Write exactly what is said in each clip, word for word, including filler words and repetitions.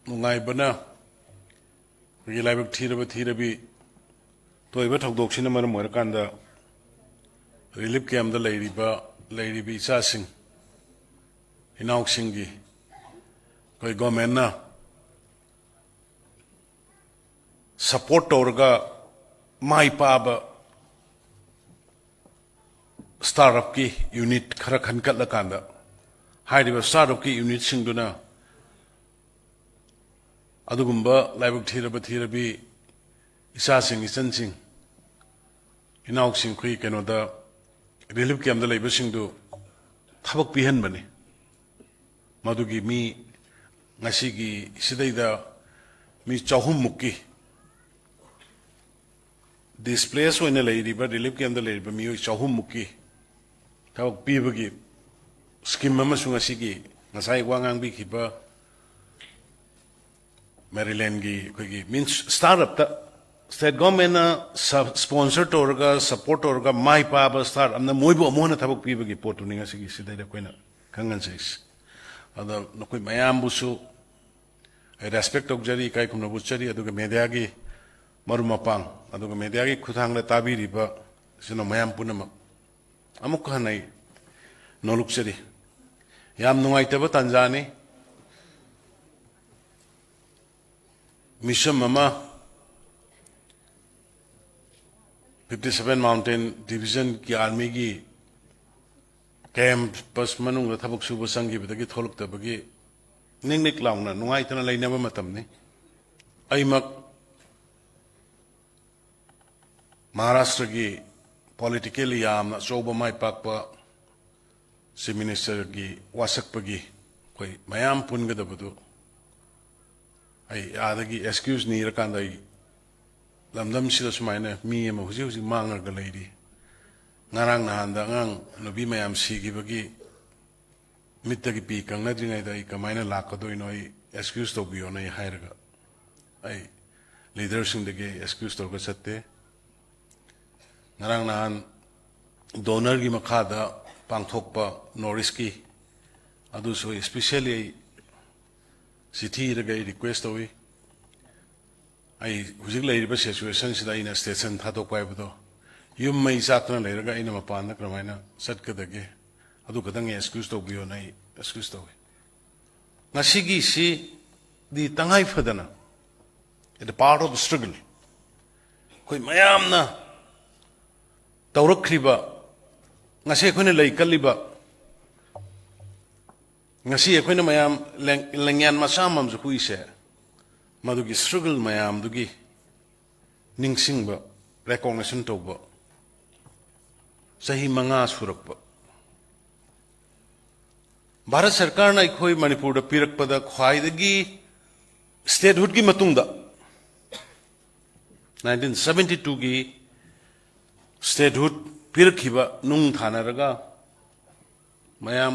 ꯅꯨꯡꯉꯥꯏꯕꯅ ꯑꯩꯈꯣꯏꯒꯤ ꯂꯥꯏꯕꯛ ꯊꯤꯔꯕ ꯊꯤꯔꯕꯤ ꯊꯣꯛꯏꯕ ꯊꯧꯗꯣꯛꯁꯤꯅ ꯃꯔꯝ ꯑꯣꯏꯔꯀꯥꯟꯗ ꯔꯤꯂꯤꯐ ꯀꯦꯝꯗ ꯂꯩꯔꯤꯕ ꯂꯩꯔꯤꯕ ꯏꯆꯥꯁꯤꯡ ꯏꯅꯥꯎꯁꯤꯡꯒꯤ ꯑꯩꯈꯣꯏ ꯒꯣꯔꯃꯦꯟꯅ ꯁꯄꯣꯔꯠ ꯇꯧꯔꯒ ꯃꯥꯏ ꯄꯥꯛꯑꯕ ꯁ꯭ꯇꯥꯔꯠ ꯑꯞꯀꯤ ꯌꯨꯅꯤꯠ ꯈꯔ ꯈꯟꯒꯠꯂꯀꯥꯟꯗ ꯍꯥꯏꯔꯤꯕ ꯁ꯭ꯇꯥꯔꯠ ꯑꯞꯀꯤ ꯌꯨꯅꯤꯠꯁꯤꯡꯗꯨꯅ ꯑꯗꯨꯒꯨꯝꯕ ꯂꯥꯏꯕꯛ ꯊꯤꯔꯕ ꯊꯤꯔꯕꯤ ꯏꯆꯥꯁꯤꯡ ꯏꯆꯟꯁꯤꯡ ꯏꯅꯥꯎꯁꯤꯡ ꯑꯩꯈꯣꯏ ꯀꯩꯅꯣꯗ ꯔꯤꯂꯤꯐ ꯀꯦꯝꯗ ꯂꯩꯕꯁꯤꯡꯗꯨ ꯊꯕꯛ ꯄꯤꯍꯟꯕꯅꯤ꯫ ꯃꯗꯨꯒꯤ ꯃꯤ ꯉꯁꯤꯒꯤ ꯁꯤꯗꯩꯗ ꯃꯤ ꯆꯍꯨꯝꯃꯨꯛꯀꯤ ꯗꯤꯁꯄ꯭ꯂꯦꯁ ꯑꯣꯏꯅ ꯂꯩꯔꯤꯕ ꯔꯤꯂꯤꯐ ꯀꯦꯝꯗ ꯂꯩꯔꯤꯕ ꯃꯤꯑꯣꯏ ꯆꯍꯨꯝꯃꯨꯛꯀꯤ ꯊꯕꯛ ꯄꯤꯕꯒꯤ ꯁ꯭ꯀꯤꯝ ꯑꯃꯁꯨ ꯉꯁꯤꯒꯤ ꯉꯁꯥꯏ ꯋꯥ ꯉꯥꯡꯕꯤꯈꯤꯕ ꯃꯦꯔꯤꯂꯦꯟꯒꯤ ꯑꯩꯈꯣꯏꯒꯤ ꯃꯤꯟꯁ ꯁ꯭ꯇꯥꯔꯠ ꯑꯞꯇ ꯁ꯭ꯇꯦꯠ ꯒꯣꯔꯃꯦꯟꯅ ꯁ꯭ꯄꯣꯟꯁꯔ ꯇꯧꯔꯒ ꯁꯄꯣꯔꯠ ꯇꯧꯔꯒ ꯃꯥꯏ ꯄꯥꯛꯑꯕ ꯁ꯭ꯇꯥꯔꯠ ꯑꯞꯅ ꯃꯣꯏꯕꯨ ꯑꯃꯨꯛ ꯍꯟꯅ ꯊꯕꯛ ꯄꯤꯕꯒꯤ ꯄꯣꯠꯇꯨꯅꯤ ꯉꯁꯤꯒꯤ ꯁꯤꯗꯩꯗ ꯑꯩꯈꯣꯏꯅ ꯈꯪꯍꯟꯖꯔꯤꯁꯤ꯫ ꯑꯗ ꯅꯈꯣꯏ ꯃꯌꯥꯝꯕꯨꯁꯨ ꯑꯩ ꯔꯦꯁꯄꯦꯛ ꯇꯧꯖꯔꯤ, ꯏꯀꯥꯏ ꯈꯨꯝꯅꯕ ꯎꯠꯆꯔꯤ꯫ ꯑꯗꯨꯒ ꯃꯦꯗꯤꯌꯥꯒꯤ ꯃꯔꯨꯞ ꯃꯄꯥꯡ ꯑꯗꯨꯒ ꯃꯦꯗꯤꯌꯥꯒꯤ ꯈꯨꯠꯊꯥꯡꯗ ꯇꯥꯕꯤꯔꯤꯕ ꯏꯆꯤꯟ ꯏꯅꯥꯎ ꯃꯌꯥꯝ ꯄꯨꯝꯅꯃꯛ ꯑꯃꯨꯛꯀ ꯍꯟꯅ ꯑꯩ ꯅꯣꯂꯨꯛꯆꯔꯤ꯫ ꯌꯥꯝ ꯅꯨꯡꯉꯥꯏꯇꯕ ꯇꯥꯟꯖꯥꯅꯤ꯫ ꯃꯤꯁꯝ ꯑꯃ ꯐꯤꯐꯇꯤ ꯁꯚꯦꯟ ꯃꯥꯎꯟꯇꯦꯟ ꯗꯤꯕꯤꯖꯟꯒꯤ ꯑꯥꯔꯃꯤꯒꯤ ꯀꯦꯝꯄꯁ ꯃꯅꯨꯡꯗ ꯊꯕꯛ ꯁꯨꯕ ꯆꯪꯈꯤꯕꯗꯒꯤ ꯊꯣꯛꯂꯛꯇꯕꯒꯤ ꯅꯤꯛ ꯅꯤꯛ ꯂꯥꯎꯅ ꯅꯨꯡꯉꯥꯏꯇꯅ ꯂꯩꯅꯕ ꯃꯇꯝꯅꯤ꯫ ꯑꯩꯃꯛ ꯃꯍꯥꯔꯥꯁꯇ꯭ꯔꯒꯤ ꯄꯣꯂꯤꯇꯤꯀꯦꯜꯂꯤ ꯌꯥꯝꯅ ꯑꯆꯧꯕ ꯃꯥꯏ ꯄꯥꯛꯄ ꯆꯤꯐ ꯃꯤꯅꯤꯁꯇꯔꯒꯤ ꯋꯥꯁꯛꯄꯒꯤ ꯑꯩꯈꯣꯏ ꯃꯌꯥꯝ ꯄꯨꯟꯒꯗꯕꯗꯨ ꯑꯩ ꯑꯥꯗꯒꯤ ꯑꯦꯛꯁꯀ꯭ꯌꯨꯁ ꯅꯤꯔꯀꯥꯟꯗ ꯑꯩ ꯂꯝꯗꯝꯁꯤꯗ ꯁꯨꯃꯥꯏꯅ ꯃꯤ ꯑꯃ ꯍꯧꯖꯤꯛ ꯍꯧꯖꯤꯛ ꯃꯥꯡꯉꯒ ꯂꯩꯔꯤ꯫ ꯉꯔꯥꯡ ꯅꯍꯥꯟꯗ ꯑꯉꯥꯡ ꯅꯨꯄꯤ ꯃꯌꯥꯝ ꯁꯤꯈꯤꯕꯒꯤ ꯃꯤꯠꯇꯒꯤ ꯄꯤ ꯀꯪꯅꯗ꯭ꯔꯤꯉꯩꯗ ꯑꯩ ꯀꯃꯥꯏꯅ ꯂꯥꯛꯀꯗꯣꯏꯅꯣ? ꯑꯩ ꯑꯦꯛꯁꯀ꯭ꯌꯨꯁ ꯇꯧꯕꯤꯌꯣꯅ ꯑꯩ ꯍꯥꯏꯔꯒ ꯑꯩ ꯂꯤꯗꯔꯁꯤꯡꯗꯒꯤ ꯑꯩ ꯑꯦꯛꯁꯀ꯭ꯌꯨꯁ ꯇꯧꯔꯒ ꯆꯠꯇꯦ꯫ ꯉꯔꯥꯡ ꯅꯍꯥꯟ ꯗꯣꯅꯔꯒꯤ ꯃꯈꯥꯗ ꯄꯥꯡꯊꯣꯛꯄ ꯅꯣꯔꯠ ꯏꯁꯀꯤ ꯑꯗꯨꯁꯨ ꯑꯩ ꯏꯁꯄꯤꯁꯦꯜꯂꯤ ꯑꯩ ꯆꯤꯊꯤ ꯏꯔꯒ ꯑꯩ ꯔꯤꯀ꯭ꯋꯦꯁ ꯇꯧꯏ꯫ ꯑꯩ ꯍꯧꯖꯤꯛ ꯂꯩꯔꯤꯕ ꯁꯤꯆꯨꯋꯦꯁꯟꯁꯤꯗ ꯑꯩꯅ ꯁ꯭ꯇꯦꯁꯟ ꯊꯥꯗꯣꯛꯄ ꯍꯥꯏꯕꯗꯣ, ꯌꯨꯝ ꯃꯩ ꯆꯥꯛꯇꯅ ꯂꯩꯔꯒ ꯑꯩꯅ ꯃꯄꯥꯟꯗ ꯀꯔꯝꯍꯥꯏꯅ ꯆꯠꯀꯗꯒꯦ? ꯑꯗꯨ ꯈꯛꯇꯪ ꯑꯦꯛꯁꯀ꯭ꯌꯨꯁ ꯇꯧꯕꯤꯌꯣꯅ ꯑꯩ ꯑꯦꯛꯁꯀ꯭ꯌꯨꯁ ꯇꯧꯏ꯫ ꯉꯁꯤꯒꯤꯁꯤꯗꯤ ꯇꯉꯥꯏ ꯐꯗꯅ, at the part of struggle, ꯑꯩꯈꯣꯏ ꯃꯌꯥꯝꯅ ꯇꯧꯔꯛꯈ꯭ꯔꯤꯕ, ꯉꯁꯤ ꯑꯩꯈꯣꯏꯅ ꯂꯩ ꯀꯠꯂꯤꯕ, ꯉꯁꯤ ꯑꯩꯈꯣꯏꯅ ꯃꯌꯥꯝ ꯂꯦꯡ-, ꯂꯦꯡꯌꯥꯟ ꯃꯆꯥ ꯑꯃꯃꯝꯁꯨ ꯍꯨꯏꯁꯦ, ꯃꯗꯨꯒꯤ ꯁ꯭ꯇ꯭ꯔꯒꯜ ꯃꯌꯥꯝꯗꯨꯒꯤ ꯅꯤꯡꯁꯤꯡꯕ, ꯔꯦꯀꯣꯛꯅꯤꯁꯟ ꯇꯧꯕ ꯆꯍꯤ ꯃꯉꯥ ꯁꯨꯔꯛꯄ꯫ ꯚꯥꯔꯠ ꯁꯔꯀꯥꯔꯅ ꯑꯩꯈꯣꯏ ꯃꯅꯤꯄꯨꯔꯗ ꯄꯤꯔꯛꯄꯗ ꯈ꯭ꯋꯥꯏꯗꯒꯤ ꯁ꯭ꯇꯦꯠꯍꯨꯗꯀꯤ ꯃꯇꯨꯡꯗ ꯅꯥꯏꯟꯇꯤꯟ ꯁꯕꯦꯟꯇꯤ ꯇꯨꯒꯤ ꯁ꯭ꯇꯦꯠꯍꯨꯗ ꯄꯤꯔꯛꯈꯤꯕ ꯅꯨꯡ ꯊꯥꯅꯔꯒ ꯃꯌꯥꯝ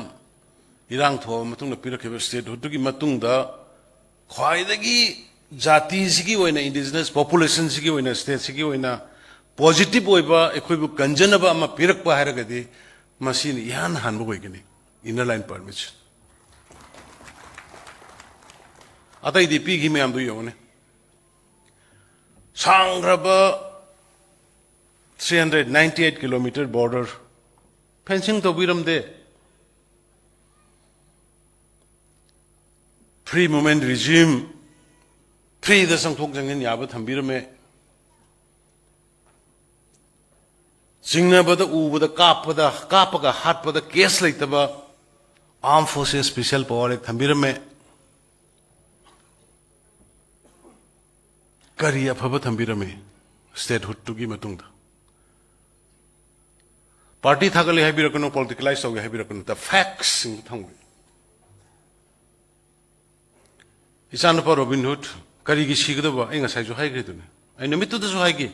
ꯏꯔꯥꯡ ꯊꯣꯛꯑꯕ ꯃꯇꯨꯡꯗ ꯄꯤꯔꯛꯈꯤꯕ ꯁ꯭ꯇꯦꯠꯍꯨꯗꯇꯨꯒꯤ ꯃꯇꯨꯡꯗ ꯈ꯭ꯋꯥꯏꯗꯒꯤ ꯖꯥꯇꯤꯁꯤꯒꯤ ꯑꯣꯏꯅ, ꯏꯟꯗꯤꯖꯤꯅꯁ ꯄꯣꯄꯨꯂꯦꯁꯟꯁꯤꯒꯤ ꯑꯣꯏꯅ, ꯁ꯭ꯇꯦꯠꯁꯤꯒꯤ ꯑꯣꯏꯅ ꯄꯣꯖꯤꯇꯤꯚ ꯑꯣꯏꯕ, ꯑꯩꯈꯣꯏꯕꯨ ꯀꯟꯖꯅꯕ ꯑꯃ ꯄꯤꯔꯛꯄ ꯍꯥꯏꯔꯒꯗꯤ ꯃꯁꯤꯅ ꯏꯍꯥꯟ ꯍꯥꯟꯕ ꯑꯣꯏꯒꯅꯤ, ꯏꯟꯅꯔ ꯂꯥꯏꯟ ꯄꯔꯃꯤꯠꯁꯦ꯫ ꯑꯇꯩꯗꯤ ꯄꯤꯈꯤ ꯃꯌꯥꯝꯗꯨ ꯌꯦꯡꯉꯨꯅꯦ꯫ ꯁꯥꯡꯈ꯭ꯔꯕ three hundred ninety eight kilometer border fencing ꯇꯧꯕꯤꯔꯝꯗꯦ꯫ Free movement regime, ꯐ꯭ꯔꯤꯗ ꯆꯪꯊꯣꯛ ꯆꯪꯁꯤꯟ ꯌꯥꯕ ꯊꯝꯕꯤꯔꯝꯃꯦ꯫ ꯆꯤꯡꯅꯕꯗ, ꯎꯕꯗ, ꯀꯥꯞꯄꯗ, ꯀꯥꯞꯄꯒ ꯍꯥꯠꯄꯗ ꯀꯦꯁ ꯂꯩꯇꯕ Armed Forces Special Power Act ꯊꯝꯕꯤꯔꯝꯃꯦ꯫ ꯀꯔꯤ ꯑꯐꯕ ꯊꯝꯕꯤꯔꯝꯃꯤ ꯁ꯭ꯇꯦꯠꯍꯨꯗꯇꯨꯒꯤ ꯃꯇꯨꯡꯗ? ꯄꯥꯔꯇꯤ ꯊꯥꯒꯠꯂꯤ ꯍꯥꯏꯕꯤꯔꯛꯀꯅꯨ, ꯄꯣꯂꯤꯇꯤꯀꯦꯂꯥꯏꯁ ꯇꯧꯒꯦ ꯍꯥꯏꯕꯤꯔꯛꯀꯅꯨ, the facts ꯁꯤꯡꯗꯨ ꯊꯝꯒꯦ꯫ ꯏꯆꯥꯅꯨꯄꯥ ꯔꯣꯕꯤꯟꯍꯨꯗ ꯀꯔꯤꯒꯤ ꯁꯤꯒꯗꯕ? ꯑꯩ ꯉꯁꯥꯏꯁꯨ ꯍꯥꯏꯈ꯭ꯔꯤꯗꯨꯅꯤ, ꯑꯩ ꯅꯨꯃꯤꯠꯇꯨꯗꯁꯨ ꯍꯥꯏꯈꯤ꯫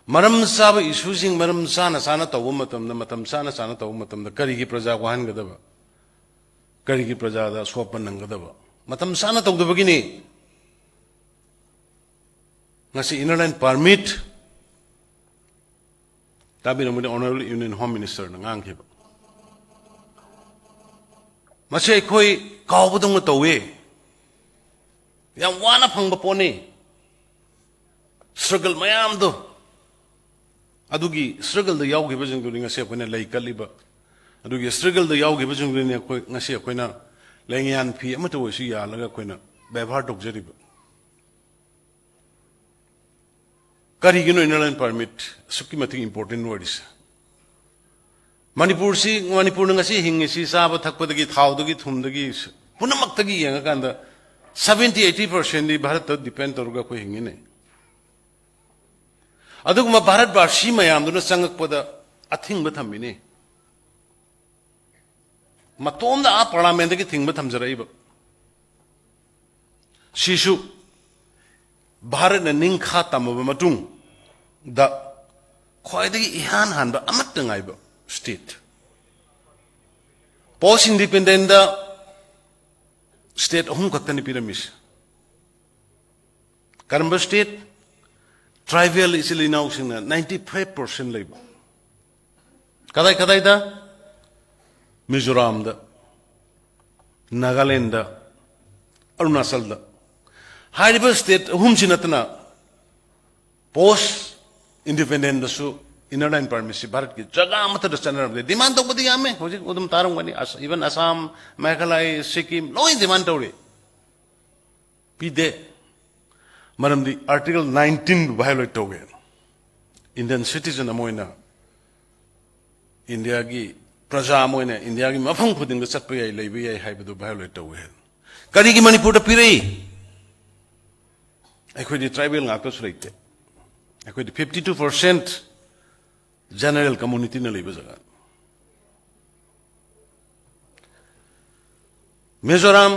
ꯃꯔꯝ ꯆꯥꯕ ꯏꯁꯨꯁꯤꯡ ꯃꯔꯝ ꯆꯥꯅ ꯆꯥꯅ ꯇꯧꯕ ꯃꯇꯝꯗ, ꯃꯇꯝ ꯆꯥꯅ ꯆꯥꯅ ꯇꯧꯕ ꯃꯇꯝꯗ ꯀꯔꯤꯒꯤ ꯄ꯭ꯔꯖꯥ ꯋꯥꯍꯟꯒꯗꯕ? ꯀꯔꯤꯒꯤ ꯄ꯭ꯔꯖꯥꯗ ꯑꯁꯣꯛꯄ ꯅꯪꯒꯗꯕ? ꯃꯇꯝ ꯆꯥꯅ ꯇꯧꯗꯕꯒꯤꯅꯤ꯫ ꯉꯁꯤ ꯏꯟꯅꯔ ꯂꯥꯏꯟ ꯄꯥꯔꯃꯤꯠ ꯇꯥꯕꯤꯔꯝꯒꯅꯤ, Honourable Union Home Minister ꯅ ꯉꯥꯡꯈꯤꯕ꯫ ꯃꯁꯤ ꯑꯩꯈꯣꯏ ꯀꯥꯎꯕꯗꯧꯅ ꯇꯧꯏ꯫ ꯌꯥꯝ ꯋꯥꯅ ꯐꯪꯕ ꯄꯣꯠꯅꯤ꯫ Struggle ꯃꯌꯥꯝꯗꯣ, ꯑꯗꯨꯒꯤ struggleꯗ ꯌꯥꯎꯈꯤꯕꯁꯤꯡꯗꯨꯅꯤ ꯉꯁꯤ ꯑꯩꯈꯣꯏꯅ ꯂꯩ ꯀꯠꯂꯤꯕ꯫ ꯑꯗꯨꯒꯤ struggleꯗ ꯌꯥꯎꯈꯤꯕꯁꯤꯡꯗꯨꯅꯤ ꯑꯩꯈꯣꯏ ꯉꯁꯤ ꯑꯩꯈꯣꯏꯅ ꯂꯦꯡꯌꯥꯟ ꯐꯤ ꯑꯃꯠꯇ ꯑꯣꯏꯁꯨ ꯌꯥꯜꯂꯒ ꯑꯩꯈꯣꯏꯅ ꯕꯦꯕꯥꯔ ꯇꯧꯖꯔꯤꯕ꯫ ꯀꯔꯤꯒꯤꯅꯣ inner line permit ꯑꯁꯨꯛꯀꯤ ꯃꯇꯤꯛ important ꯑꯣꯏꯔꯤꯁꯦ? ꯃꯅꯤꯄꯨꯔꯁꯤ, ꯃꯅꯤꯄꯨꯔꯅ ꯉꯁꯤ ꯍꯤꯡꯉꯤꯁꯤ ꯆꯥꯕ ꯊꯛꯄꯗꯒꯤ, ꯊꯥꯎꯗꯒꯤ, ꯊꯨꯝꯗꯒꯤ, ꯄꯨꯝꯅꯃꯛꯇꯒꯤ ꯌꯦꯡꯉꯀꯥꯟꯗ seventy eighty percentꯗꯤ ꯚꯥꯔꯠꯇ depend ꯇꯧꯔꯒ ꯑꯩꯈꯣꯏ ꯍꯤꯡꯉꯤꯅꯦ꯫ ꯑꯗꯨꯒꯨꯝꯕ ꯚꯥꯔꯠ ꯚꯥꯁꯤ ꯃꯌꯥꯝꯗꯨꯅ ꯆꯪꯉꯛꯄꯗ ꯑꯊꯤꯡꯕ ꯊꯝꯃꯤꯅꯦ꯫ ꯃꯇꯣꯝꯗ ꯑꯥ parliamentꯗꯒꯤ ꯊꯤꯡꯕ ꯊꯝꯖꯔꯛꯏꯕ꯫ ꯁꯤꯁꯨ ꯚꯥꯔꯠꯅ ꯅꯤꯡꯈꯥ ꯇꯝꯃꯕ ꯃꯇꯨꯡꯗ ꯈ꯭ꯋꯥꯏꯗꯒꯤ ꯏꯍꯥꯟ ꯍꯥꯟꯕ ꯑꯃꯠꯇ ꯉꯥꯏꯕ state꯫ Post independentꯗ state ꯑꯍꯨꯝ ꯈꯛꯇꯅꯤ ꯄꯤꯔꯝꯃꯤꯁꯦ꯫ ꯀꯔꯝꯕ state? Tribal ꯏꯆꯤꯜ ꯏꯅꯥꯎꯁꯤꯡꯅ ninety five percent ꯂꯩꯕ꯫ ꯀꯗꯥꯏ ꯀꯗꯥꯏꯗ? ꯃꯤꯖꯣꯔꯥꯝꯗ, ꯅꯥꯒꯥꯂꯦꯟꯗ, ꯑꯔꯨꯅꯥꯆꯜꯗ꯫ ꯍꯥꯏꯔꯤꯕ state ꯑꯍꯨꯝꯁꯤ ꯅꯠꯇꯅ post independentꯗꯁꯨ inner line permitꯁꯤ ꯚꯥꯔꯠꯀꯤ ꯖꯒꯥ ꯑꯃꯠꯇꯗ ꯆꯠꯅꯔꯝꯗꯦ꯫ Demand ꯇꯧꯕꯗꯤ ꯌꯥꯝꯃꯦ, ꯍꯧꯖꯤꯛ ꯑꯗꯨꯝ ꯇꯥꯔꯝꯒꯅꯤ꯫ ꯑꯁ, even ꯑꯁꯥꯝ, ꯃꯦꯘꯥꯂꯌ, ꯁꯤꯛꯀꯤꯝ ꯂꯣꯏ demand ꯇꯧꯔꯤ꯫ ꯄꯤꯗꯦ꯫ ꯃꯔꯝꯗꯤ Article nineteenꯕꯨ violate ꯇꯧꯋꯦ꯫ Indian citizen ꯑꯃ ꯑꯣꯏꯅ, ꯏꯟꯗꯤꯌꯥꯒꯤ ꯄ꯭ꯔꯖꯥ ꯑꯃ ꯑꯣꯏꯅ, ꯏꯟꯗꯤꯌꯥꯒꯤ ꯃꯐꯝ ꯈꯨꯗꯤꯡꯗ ꯆꯠꯄ ꯌꯥꯏ, ꯂꯩꯕ ꯌꯥꯏ ꯍꯥꯏꯕꯗꯨ violate ꯇꯧꯋꯦ꯫ ꯀꯔꯤꯒꯤ ꯃꯅꯤꯄꯨꯔꯗ ꯄꯤꯔꯛꯏ? ꯑꯩꯈꯣꯏꯗꯤ tribal ꯉꯥꯛꯇꯁꯨ ꯂꯩꯇꯦ꯫ ꯑꯩꯈꯣꯏꯗꯤ fifty two percent general communityꯅ ꯂꯩꯕ ꯖꯒꯥ꯫ ꯃꯤꯖꯣꯔꯥꯝ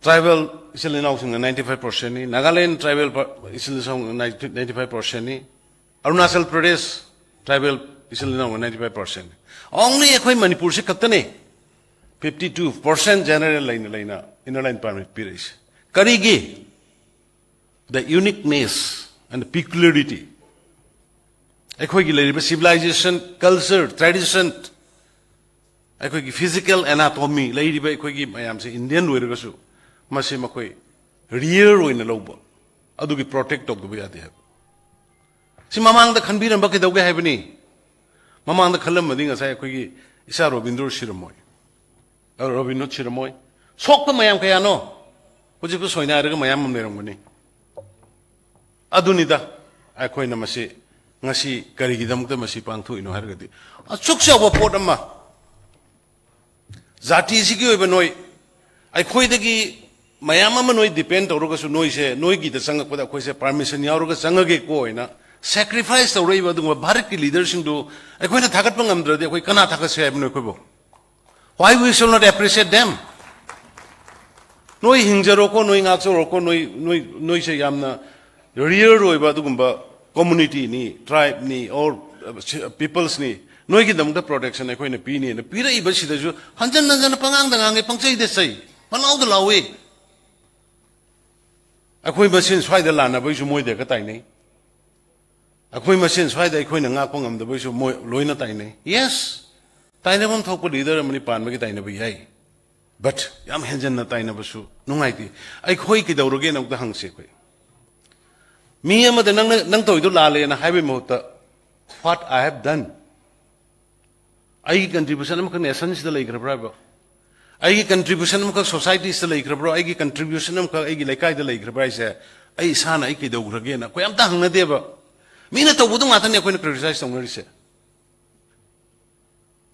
tribal ꯏꯆꯤꯜ ꯏꯅꯥꯎꯁꯤꯡꯅ ninety five percentꯅꯤ, ꯅꯥꯒꯥꯂꯦꯟ tribal ꯄ-, ꯏꯆꯤꯜ ꯏꯅꯥꯎꯁꯤꯡꯅ ninety five percentꯅꯤ, Arunachal Pradesh tribal ꯏꯆꯤꯜ ꯏꯅꯥꯎꯅ ninety five percentꯅꯤ꯫ Only ꯑꯩꯈꯣꯏ ꯃꯅꯤꯄꯨꯔꯁꯤ ꯈꯛꯇꯅꯤ fifty two percent general ꯂꯩꯅ ꯂꯩꯅ inner line permit ꯄꯤꯔꯛꯏꯁꯦ꯫ ꯀꯔꯤꯒꯤ? The uniqueness and the peculiarity, ꯑꯩꯈꯣꯏꯒꯤ ꯂꯩꯔꯤꯕ civilization, culture, tradition, ꯑꯩꯈꯣꯏꯒꯤ physical anatomy, ꯂꯩꯔꯤꯕ ꯑꯩꯈꯣꯏꯒꯤ ꯃꯌꯥꯝꯁꯦ Indian ꯑꯣꯏꯔꯒꯁꯨ ꯃꯁꯤ ꯃꯈꯣꯏ ꯔꯤꯌꯔ ꯑꯣꯏꯅ ꯂꯧꯕ, ꯑꯗꯨꯒꯤ ꯄ꯭ꯔꯣꯇꯦꯛ ꯇꯧꯗꯕ ꯌꯥꯗꯦ ꯍꯥꯏꯕ꯫ ꯁꯤ ꯃꯃꯥꯡꯗ ꯈꯟꯕꯤꯔꯝꯕ ꯀꯩꯗꯧꯒꯦ ꯍꯥꯏꯕꯅꯤ? ꯃꯃꯥꯡꯗ ꯈꯜꯂꯝꯃꯗꯤ ꯉꯁꯥꯏ ꯑꯩꯈꯣꯏꯒꯤ ꯏꯆꯥ ꯔꯣꯕꯤꯟꯗ꯭ꯔꯣ ꯁꯤꯔꯝꯃꯣꯏ, ꯑ, ꯔꯣꯕꯤꯟꯍꯨꯗ ꯁꯤꯔꯝꯃꯣꯏ꯫ ꯁꯣꯛꯄ ꯃꯌꯥꯝ ꯀꯌꯥꯅꯣ ꯍꯧꯖꯤꯛꯄꯨ ꯁꯣꯏꯅꯥꯏꯔꯒ ꯃꯌꯥꯝ ꯑꯃ ꯂꯩꯔꯝꯒꯅꯤ꯫ ꯑꯗꯨꯅꯤꯗ ꯑꯩꯈꯣꯏꯅ ꯃꯁꯤ ꯉꯁꯤ ꯀꯔꯤꯒꯤꯗꯃꯛꯇ ꯃꯁꯤ ꯄꯥꯡꯊꯣꯛꯏꯅꯣ ꯍꯥꯏꯔꯒꯗꯤ, ꯑꯁꯨꯛ ꯆꯥꯎꯕ ꯄꯣꯠ ꯑꯃ, ꯖꯥꯇꯤꯁꯤꯒꯤ ꯑꯣꯏꯕ ꯅꯣꯏ, ꯑꯩꯈꯣꯏꯗꯒꯤ ꯃꯌꯥꯝ ꯑꯃ ꯅꯣꯏ ꯗꯤꯄꯦꯟ ꯇꯧꯔꯒꯁꯨ, ꯅꯣꯏꯁꯦ, ꯅꯣꯏꯒꯤꯗ ꯆꯪꯉꯛꯄꯗ ꯑꯩꯈꯣꯏꯁꯦ ꯄꯥꯔꯃꯤꯁꯟ ꯌꯥꯎꯔꯒ ꯆꯪꯉꯒꯦꯀꯣ ꯍꯥꯏꯅ ꯁꯦꯀ꯭ꯔꯤꯐꯥꯏꯁ ꯇꯧꯔꯛꯏꯕ ꯑꯗꯨꯒꯨꯝꯕ ꯚꯥꯔꯠꯀꯤ ꯂꯤꯗꯔꯁꯤꯡꯗꯨ ꯑꯩꯈꯣꯏꯅ ꯊꯥꯒꯠꯄ ꯉꯝꯗ꯭ꯔꯗꯤ ꯑꯩꯈꯣꯏ ꯀꯅꯥ ꯊꯥꯒꯠꯁꯦ ꯍꯥꯏꯕꯅꯣ ꯑꯩꯈꯣꯏꯕꯨ? Why we should not appreciate them? ꯅꯣꯏ ꯍꯤꯡꯖꯔꯣꯀꯣ, ꯅꯣꯏ ꯉꯥꯛꯆꯔꯣꯀꯣ, ꯅꯣꯏ, ꯅꯣꯏ, ꯅꯣꯏꯁꯦ ꯌꯥꯝꯅ ꯔꯤꯌꯔ ꯑꯣꯏꯕ ꯑꯗꯨꯒꯨꯝꯕ ꯀꯝꯃꯨꯅꯤꯇꯤꯅꯤ, ꯇ꯭ꯔꯥꯏꯕꯅꯤ, ꯑꯣꯔ ꯄꯤꯄꯜꯁꯅꯤ, ꯅꯣꯏꯒꯤꯗꯃꯛꯇ ꯄ꯭ꯔꯣꯇꯦꯛꯁꯟ ꯑꯩꯈꯣꯏꯅ ꯄꯤꯅꯤꯅ ꯄꯤꯔꯛꯏꯕꯁꯤꯗꯁꯨ ꯍꯟꯖꯟ ꯍꯟꯖꯟꯅ ꯄꯉꯥꯡꯗ ꯉꯥꯡꯉꯦ, ꯄꯪꯆꯩꯗ ꯆꯩ, ꯄꯪꯂꯥꯎꯗ ꯂꯥꯎꯏ꯫ ꯑꯩꯈꯣꯏ ꯃꯁꯦꯟ ꯁ꯭ꯋꯥꯏꯗ ꯂꯥꯟꯅꯕꯒꯤꯁꯨ ꯃꯣꯏꯗ ꯍꯦꯛꯇ ꯇꯥꯏꯅꯩ꯫ ꯑꯩꯈꯣꯏ ꯃꯁꯦꯟ ꯁ꯭ꯋꯥꯏꯗ ꯑꯩꯈꯣꯏꯅ ꯉꯥꯛꯄ ꯉꯝꯗꯕꯒꯤꯁꯨ ꯃꯣꯏ ꯂꯣꯏꯅ ꯇꯥꯏꯅꯩ꯫ ꯌꯦꯁ, ꯇꯥꯏꯅꯐꯝ ꯊꯣꯛꯄ ꯂꯤꯗꯔ ꯑꯃꯅꯤ ꯄꯥꯟꯕꯒꯤ ꯇꯥꯏꯅꯕ ꯌꯥꯏ, ꯕꯠ ꯌꯥꯝ ꯍꯦꯟꯖꯟꯅ ꯇꯥꯏꯅꯕꯁꯨ ꯅꯨꯡꯉꯥꯏꯇꯦ꯫ ꯑꯩꯈꯣꯏ ꯀꯩꯗꯧꯔꯒꯦꯅ ꯑꯃꯨꯛꯇ ꯍꯪꯁꯦ꯫ ꯑꯩꯈꯣꯏ ꯃꯤ ꯑꯃꯗ ꯅꯪꯅ, ꯅꯪ ꯇꯧꯔꯤꯗꯣ ꯂꯥꯜꯂꯦꯅ ꯍꯥꯏꯕꯒꯤ ꯃꯍꯨꯠꯇ, what I have done, ꯑꯩꯒꯤ ꯀꯟꯇ꯭ꯔꯤꯕ꯭ꯌꯨꯁꯟ ꯑꯃꯈꯛ ꯅꯦꯁꯟꯁꯤꯗ ꯂꯩꯈ꯭ꯔꯕ꯭ꯔꯥ ꯍꯥꯏꯕ? ꯑꯩꯒꯤ ꯀꯟꯇ꯭ꯔꯤꯕ꯭ꯌꯨꯁꯟ ꯑꯃꯈꯛ ꯁꯣꯁꯥꯏꯇꯤꯁꯤꯗ ꯂꯩꯈ꯭ꯔꯕ꯭ꯔꯣ? ꯑꯩꯒꯤ ꯀꯟꯇ꯭ꯔꯤꯕ꯭ꯌꯨꯁꯟ ꯑꯃꯈꯛ ꯑꯩꯒꯤ ꯂꯩꯀꯥꯏꯗ ꯂꯩꯈ꯭ꯔꯕ꯭ꯔꯥ ꯍꯥꯏꯁꯦ? ꯑꯩ ꯏꯁꯥꯅ ꯑꯩ ꯀꯩꯗꯧꯈ꯭ꯔꯒꯦꯅ ꯑꯩꯈꯣꯏ ꯑꯝꯇ ꯍꯪꯅꯗꯦꯕ꯫ ꯃꯤꯅ ꯇꯧꯕꯗꯣ ꯉꯥꯛꯇꯅꯦ ꯑꯩꯈꯣꯏꯅ ꯀ꯭ꯔꯤꯇꯤꯁꯥꯏꯁ ꯇꯧꯅꯔꯤꯁꯦ꯫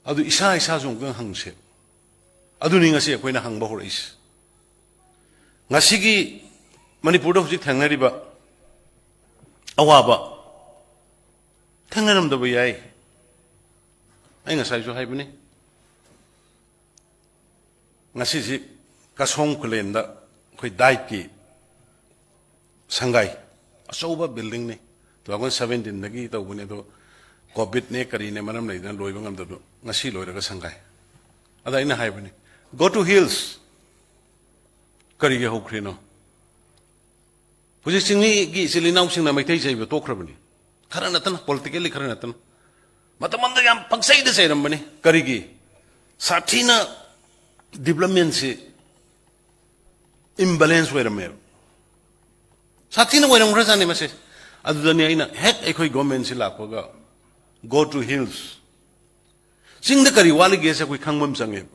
ꯑꯗꯨ ꯏꯁꯥ ꯏꯁꯥꯁꯨ ꯑꯃꯨꯛꯇꯪ ꯍꯪꯁꯦ꯫ ꯑꯗꯨꯅꯤ ꯉꯁꯤ ꯑꯩꯈꯣꯏꯅ ꯍꯪꯕ ꯍꯧꯔꯛꯏꯁꯦ꯫ ꯉꯁꯤꯒꯤ ꯃꯅꯤꯄꯨꯔꯗ ꯍꯧꯖꯤꯛ ꯊꯦꯡꯅꯔꯤꯕ ꯑꯋꯥꯕ ꯊꯦꯡꯅꯔꯝꯗꯕ ꯌꯥꯏ꯫ ꯑꯩ ꯉꯁꯥꯏꯁꯨ ꯍꯥꯏꯕꯅꯤ, ꯉꯁꯤꯁꯤ ꯀꯁꯣꯡ ꯈꯨꯂꯦꯟꯗ ꯑꯩꯈꯣꯏ ꯗꯥꯏꯠꯀꯤ ꯁꯪꯒꯥꯏ, ꯑꯆꯧꯕ ꯕꯤꯜꯗꯤꯡꯅꯤ, ꯇꯨ ꯊꯥꯎꯖꯟ ꯁꯕꯦꯟꯇꯤꯟꯗꯒꯤ ꯇꯧꯕꯅꯤ, ꯑꯗꯣ ꯀꯣꯚꯤꯗꯅꯦ ꯀꯔꯤꯅꯦ ꯃꯔꯝ ꯂꯩꯗꯅ ꯂꯣꯏꯕ ꯉꯝꯗꯕꯗꯣ ꯉꯁꯤ ꯂꯣꯏꯔꯒ ꯁꯪꯒꯥꯏ꯫ ꯑꯗ ꯑꯩꯅ ꯍꯥꯏꯕꯅꯤ, "Go to hills, ꯀꯔꯤꯒꯤ ꯍꯧꯈ꯭ꯔꯤꯅꯣ?" ꯍꯧꯖꯤꯛ ꯆꯤꯡꯃꯤꯒꯤ ꯏꯆꯤꯜ ꯏꯅꯥꯎꯁꯤꯡꯅ ꯃꯩꯇꯩ ꯆꯩꯕ ꯇꯣꯛꯈ꯭ꯔꯕꯅꯤ꯫ ꯈꯔ ꯅꯠꯇꯅ, ꯄꯣꯂꯤꯇꯤꯀꯦꯜꯂꯤ ꯈꯔ ꯅꯠꯇꯅ꯫ ꯃꯇꯝ ꯑꯃꯗ ꯌꯥꯝ ꯄꯪꯆꯩꯗ ꯆꯩꯔꯝꯕꯅꯤ꯫ ꯀꯔꯤꯒꯤ? ꯁꯥꯊꯤꯅ ꯗꯤꯕ꯭ꯂꯞꯃꯦꯟꯁꯤ ꯏꯝꯕꯦꯂꯦꯟꯁ ꯑꯣꯏꯔꯝꯃꯦꯕ꯫ ꯁꯥꯊꯤꯅ ꯑꯣꯏꯔꯝꯈ꯭ꯔꯖꯥꯠꯅꯤ ꯃꯁꯦ꯫ ꯑꯗꯨꯗꯅꯤ ꯑꯩꯅ ꯍꯦꯛ ꯑꯩꯈꯣꯏ ꯒꯣꯔꯃꯦꯟꯁꯤ ꯂꯥꯛꯄꯒ, "Go to hills, ꯆꯤꯡꯗ ꯀꯔꯤ ꯋꯥꯠꯂꯤꯒꯦꯁꯦ ꯑꯩꯈꯣꯏ ꯈꯪꯕ ꯑꯃ ꯆꯪꯉꯦꯕ꯫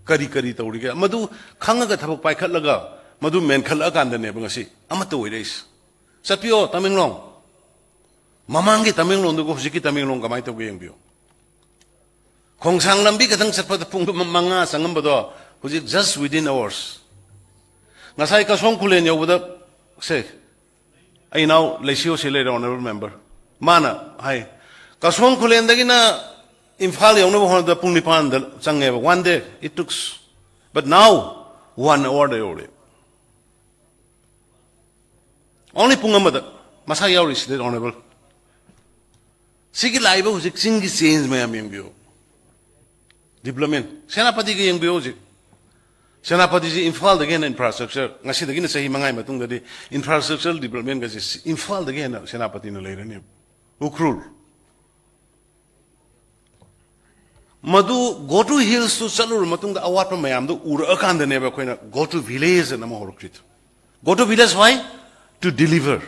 ꯀꯔꯤ ꯀꯔꯤ ꯇꯧꯔꯤꯒꯦ?" ꯃꯗꯨ ꯈꯪꯉꯒ ꯊꯕꯛ ꯄꯥꯏꯈꯠꯂꯒ ꯃꯗꯨ ꯃꯦꯟꯈꯠꯂꯛꯑꯀꯥꯟꯗꯅꯦꯕ ꯉꯁꯤ ꯑꯃꯠꯇ ꯑꯣꯏꯔꯛꯏꯁꯦ꯫ ꯆꯠꯄꯤꯌꯣ ꯇꯃꯦꯡꯂꯣꯡ꯫ ꯃꯃꯥꯡꯒꯤ ꯇꯃꯦꯡꯂꯣꯡꯗꯨꯒ ꯍꯧꯖꯤꯛꯀꯤ ꯇꯃꯦꯡꯂꯣꯡ ꯀꯃꯥꯏꯅ ꯇꯧꯒꯦ ꯌꯦꯡꯕꯤꯌꯨ꯫ ꯈꯣꯡꯁꯥꯡ ꯂꯝꯕꯤ ꯈꯛꯇꯪ ꯆꯠꯄꯗ ꯄꯨꯡ ꯃꯉꯥ ꯆꯪꯉꯝꯕꯗꯣ ꯍꯧꯖꯤꯛ just within hours꯫ ꯉꯁꯥꯏ ꯀꯁꯣꯡ ꯈꯨꯂꯦꯟ ꯌꯧꯕꯗ, ꯁꯦ, ꯑꯩ ꯏꯅꯥꯎ ꯂꯩꯁꯤꯌꯣꯁꯤ ꯂꯩꯔꯦ, honourable member꯫ ꯃꯥꯅ ꯍꯥꯏ, "ꯀꯁꯣꯡ ꯈꯨꯂꯦꯟꯗꯒꯤꯅ ꯏꯝꯐꯥꯜ ꯌꯧꯅꯕ ꯍꯣꯠꯅꯕꯗ ꯄꯨꯡ ꯅꯤꯄꯥꯟꯗ ꯆꯪꯉꯦꯕ, one day it took, but now one hour ꯗ ꯌꯧꯔꯦ꯫ Only ꯄꯨꯡ ꯑꯃꯗ ꯃꯁꯥ ꯌꯥꯎꯔꯤꯁꯤꯗꯤ, honourable꯫ ꯁꯤꯒꯤ ꯂꯥꯛꯏꯕ ꯍꯧꯖꯤꯛ ꯆꯤꯡꯒꯤ change ꯃꯌꯥꯝ ꯌꯦꯡꯕꯤꯌꯨ꯫ Development꯫ ꯁꯦꯅꯥꯄꯇꯤꯒ ꯌꯦꯡꯕꯤꯌꯨ ꯍꯧꯖꯤꯛ꯫ ꯁꯦꯅꯥꯄꯇꯤꯁꯤ ꯏꯝꯐꯥꯜꯗꯒꯤ ꯍꯦꯟꯅ infrastructure, ꯉꯁꯤꯗꯒꯤꯅ ꯆꯍꯤ ꯃꯉꯥꯒꯤ ꯃꯇꯨꯡꯗꯗꯤ infrastructure development ꯒꯁꯦ ꯏꯝꯐꯥꯜꯗꯒꯤ ꯍꯦꯟꯅ ꯁꯦꯅꯥꯄꯇꯤꯅ ꯂꯩꯔꯅꯤ꯫ ꯎꯈ꯭ꯔꯨꯜ꯫ ꯃꯗꯨ go to hills ꯇꯨ ꯆꯠꯂꯨꯔ ꯃꯇꯨꯡꯗ ꯑꯋꯥꯠꯄ ꯃꯌꯥꯝꯗꯨ ꯎꯔꯛꯑꯀꯥꯟꯗꯅꯦꯕ ꯑꯩꯈꯣꯏꯅ go to village ꯑꯅ ꯑꯃ ꯍꯧꯔꯛꯈ꯭ꯔꯤꯗꯣ꯫ Go to village why? To deliver꯫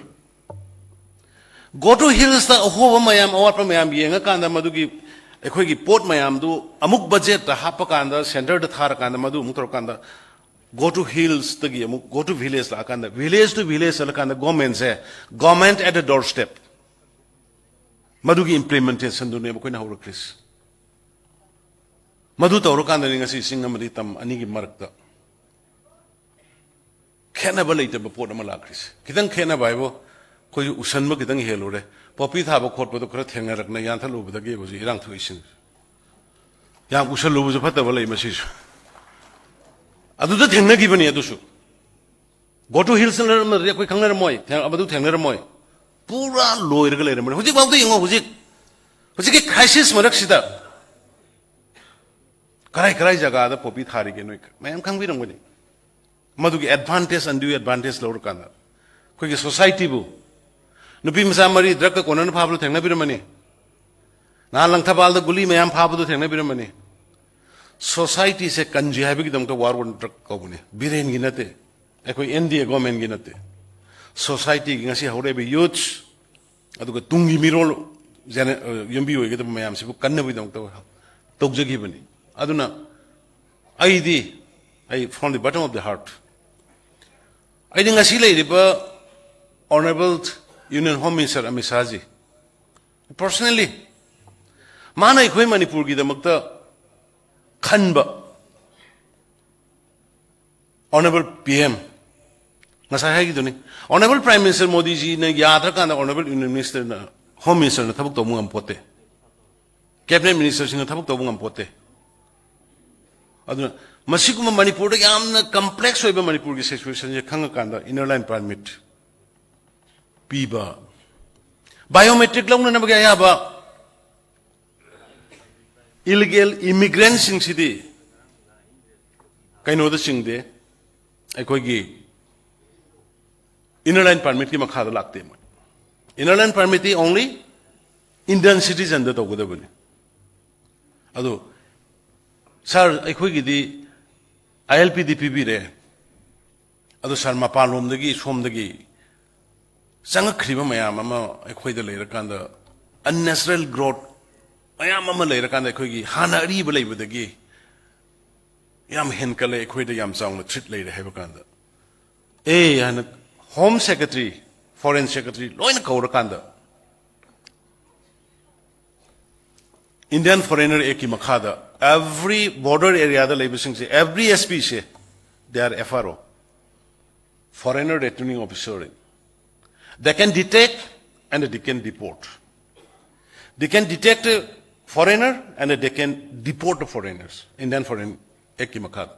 Go to hills ꯇ ꯑꯍꯣꯕ ꯃꯌꯥꯝ, ꯑꯋꯥꯠꯄ ꯃꯌꯥꯝ ꯌꯦꯡꯉꯀꯥꯟꯗ ꯃꯗꯨꯒꯤ ꯑꯩꯈꯣꯏꯒꯤ ꯄꯣꯠ ꯃꯌꯥꯝꯗꯨ ꯑꯃꯨꯛ budget ꯇ ꯍꯥꯞꯄꯀꯥꯟꯗ, centre ꯗ ꯊꯥꯔꯀꯥꯟꯗ, ꯃꯗꯨ ꯑꯃꯨꯛ ꯇꯧꯔꯀꯥꯟꯗ go to hills ꯇꯒꯤ ꯑꯃꯨꯛ go to village ꯂꯥꯛꯑꯀꯥꯟꯗ, village to village ꯆꯠꯂꯀꯥꯟꯗ government say, government at the doorstep꯫ ꯃꯗꯨꯒꯤ implementation ꯗꯨꯅꯦꯕ ꯑꯩꯈꯣꯏꯅ ꯍꯧꯔꯛꯈ꯭ꯔꯤꯁꯦ꯫ ꯃꯗꯨ ꯇꯧꯔꯀꯥꯟꯗꯅꯤ ꯉꯁꯤ ꯆꯤꯡ ꯑꯃꯗꯤ ꯇꯝ ꯑꯅꯤꯒꯤ ꯃꯔꯛꯇ ꯈꯦꯠꯅꯕ ꯂꯩꯇꯕ ꯄꯣꯠ ꯑꯃ ꯂꯥꯛꯈ꯭ꯔꯤꯁꯦ꯫ ꯈꯤꯇꯪ ꯈꯦꯠꯅꯕ ꯍꯥꯏꯕꯨ, ꯑꯩꯈꯣꯏꯁꯨ ꯎꯁꯟꯕ ꯈꯤꯇꯪ ꯍꯦꯜꯂꯨꯔꯦ꯫ ꯄꯣꯄꯤ ꯊꯥꯕ ꯈꯣꯠꯄꯗꯣ ꯈꯔ ꯊꯦꯡꯅꯔꯛꯅ ꯌꯥꯟꯊꯠꯂꯨꯕꯗꯒꯤ ꯍꯧꯖꯤꯛ ꯏꯔꯥꯡ ꯊꯣꯛꯏꯁꯤꯅꯤ꯫ ꯌꯥꯝ ꯎꯁꯜꯂꯨꯕꯁꯨ ꯐꯠꯇꯕ ꯂꯩ ꯃꯁꯤꯁꯨ꯫ ꯑꯗꯨꯗ ꯊꯦꯡꯅꯈꯤꯕꯅꯤ ꯑꯗꯨꯁꯨ꯫ Go to hills ꯅꯔꯝꯃꯗꯤ ꯑꯩꯈꯣꯏ ꯈꯪꯅꯔꯝꯃꯣꯏ, ꯊꯦꯡ-, ꯃꯗꯨ ꯊꯦꯡꯅꯔꯝꯃꯣꯏ꯫ ꯄꯨꯔꯥ ꯂꯣꯏꯔꯒ ꯂꯩꯔꯝꯕꯅꯤ꯫ ꯍꯧꯖꯤꯛꯐꯥꯎꯗ ꯌꯦꯡꯉꯣ, ꯍꯧꯖꯤꯛ, ꯍꯧꯖꯤꯛꯀꯤ crisis ꯃꯔꯛꯁꯤꯗ ꯀꯔꯥꯏ ꯀꯔꯥꯏ ꯖꯒꯥꯗ ꯄꯣꯄꯤ ꯊꯥꯔꯤꯒꯦ ꯅꯣꯏ ꯃꯌꯥꯝ ꯈꯪꯕꯤꯔꯝꯒꯅꯤ꯫ ꯃꯗꯨꯒꯤ advantage, undue advantage ꯂꯧꯔꯀꯥꯟꯗ ꯑꯩꯈꯣꯏꯒꯤ society ꯕꯨ, ꯅꯨꯄꯤ ꯃꯆꯥ ꯃꯔꯤ drug ꯀ ꯀꯣꯟꯅꯅ ꯐꯥꯕꯗꯨ ꯊꯦꯡꯅꯕꯤꯔꯝꯃꯅꯤ꯫ ꯅꯍꯥꯟ ꯂꯪꯊꯕꯥꯜꯗ ꯒꯨꯂꯤ ꯃꯌꯥꯝ ꯐꯥꯕꯗꯨ ꯊꯦꯡꯅꯕꯤꯔꯝꯃꯅꯤ꯫ Society say ꯀꯟꯁꯤ ꯍꯥꯏꯕꯒꯤꯗꯃꯛꯇ war on drug ꯀꯧꯕꯅꯤ, ꯕꯤꯔꯦꯟꯒꯤ ꯅꯠꯇꯦ, ꯑꯩꯈꯣꯏ N D A government ꯒꯤ ꯅꯠꯇꯦ꯫ ꯁꯣꯁꯥꯏꯇꯤꯒꯤ ꯉꯁꯤ ꯍꯧꯔꯛꯏꯕ ꯌꯨꯠꯁ, ꯑꯗꯨꯒ ꯇꯨꯡꯒꯤ ꯃꯤꯔꯣꯜ ꯖꯦꯅꯦ-, ꯑ, ꯌꯨꯝꯕꯤ ꯑꯣꯏꯒꯗꯕ ꯃꯌꯥꯝꯁꯤꯕꯨ ꯀꯟꯅꯕꯒꯤꯗꯃꯛꯇ ꯇꯧꯖꯈꯤꯕꯅꯤ꯫ ꯑꯗꯨꯅ ꯑꯩꯗꯤ, ꯑꯩ from the bottom of the heart, ꯑꯩꯗꯤ ꯉꯁꯤ ꯂꯩꯔꯤꯕ Honourable Union Home Minister Amit ꯁꯥꯍꯖꯤ, personally, ꯃꯥꯅ ꯑꯩꯈꯣꯏ ꯃꯅꯤꯄꯨꯔꯒꯤꯗꯃꯛꯇ ꯈꯟꯕ Honourable P M, ꯉꯁꯥꯏ ꯍꯥꯏꯈꯤꯗꯨꯅꯤ, Honourable Prime Minister ꯃꯣꯗꯤꯖꯤꯅ ꯌꯥꯗ꯭ꯔꯀꯥꯟꯗ Honourable Union Ministerꯅ, Home Ministerꯅ ꯊꯕꯛ ꯇꯧꯕ ꯉꯝꯄꯣꯠꯇꯦ, Cabinet Ministerꯁꯤꯡꯅ ꯊꯕꯛ ꯇꯧꯕ ꯉꯝꯄꯣꯠꯇꯦ꯫ ꯑꯗꯨꯅ ꯃꯁꯤꯒꯨꯝꯕ ꯃꯅꯤꯄꯨꯔꯗ ꯌꯥꯝꯅ complex ꯑꯣꯏꯕ ꯃꯅꯤꯄꯨꯔꯒꯤ situationꯁꯦ ꯈꯪꯉꯀꯥꯟꯗ inner line permit ꯄꯤꯕ, biometric ꯂꯧꯅꯅꯕꯒꯤ ꯑꯌꯥꯕ, illegal immigrantꯁꯤꯡꯁꯤꯗꯤ ꯀꯩꯅꯣꯗ ꯆꯤꯡꯗꯦ, ꯑꯩꯈꯣꯏꯒꯤ inner line permitꯀꯤ ꯃꯈꯥꯗ ꯂꯥꯛꯇꯦ꯫ ꯃꯣꯏ inner line permitꯇꯤ only Indian citizenꯗ ꯇꯧꯒꯗꯕꯅꯤ꯫ ꯑꯗꯨ ꯁꯥꯔ, ꯑꯩꯈꯣꯏꯒꯤꯗꯤ ILPꯗꯤ ꯄꯤꯕꯤꯔꯦ, ꯑꯗꯨ ꯁꯥꯔ, ꯃꯄꯥꯟꯂꯣꯝꯗꯒꯤ, ꯁꯣꯝꯗꯒꯤ ꯆꯪꯉꯛꯈ꯭ꯔꯤꯕ ꯃꯌꯥꯝ ꯑꯃ ꯑꯩꯈꯣꯏꯗ ꯂꯩꯔꯀꯥꯟꯗ, unnatural growth ꯃꯌꯥꯝ ꯑꯃ ꯂꯩꯔꯀꯥꯟꯗ, ꯑꯩꯈꯣꯏꯒꯤ ꯍꯥꯟꯅ ꯑꯔꯤꯕ ꯂꯩꯕꯗꯒꯤ ꯌꯥꯝ ꯍꯦꯟꯀꯠꯂꯦ, ꯑꯩꯈꯣꯏꯗ ꯌꯥꯝ ꯆꯥꯎꯅ threat ꯂꯩꯔꯦ ꯍꯥꯏꯕ ꯀꯥꯟꯗ, ꯑꯦ ꯍꯥꯏꯅ Home Secretary, Foreign Secretary ꯂꯣꯏꯅ ꯀꯧꯔꯀꯥꯟꯗ, Indian Foreigner Actꯀꯤ ꯃꯈꯥꯗ every border areaꯗ ꯂꯩꯕꯁꯤꯡꯁꯦ, every SPꯁꯦ, they are FRO, Foreigner Returning Officer꯫ They can detect and they can deport. They can detect a foreigner and they can deport the foreigners, Indian Foreign Actꯀꯤ ꯃꯈꯥꯗ꯫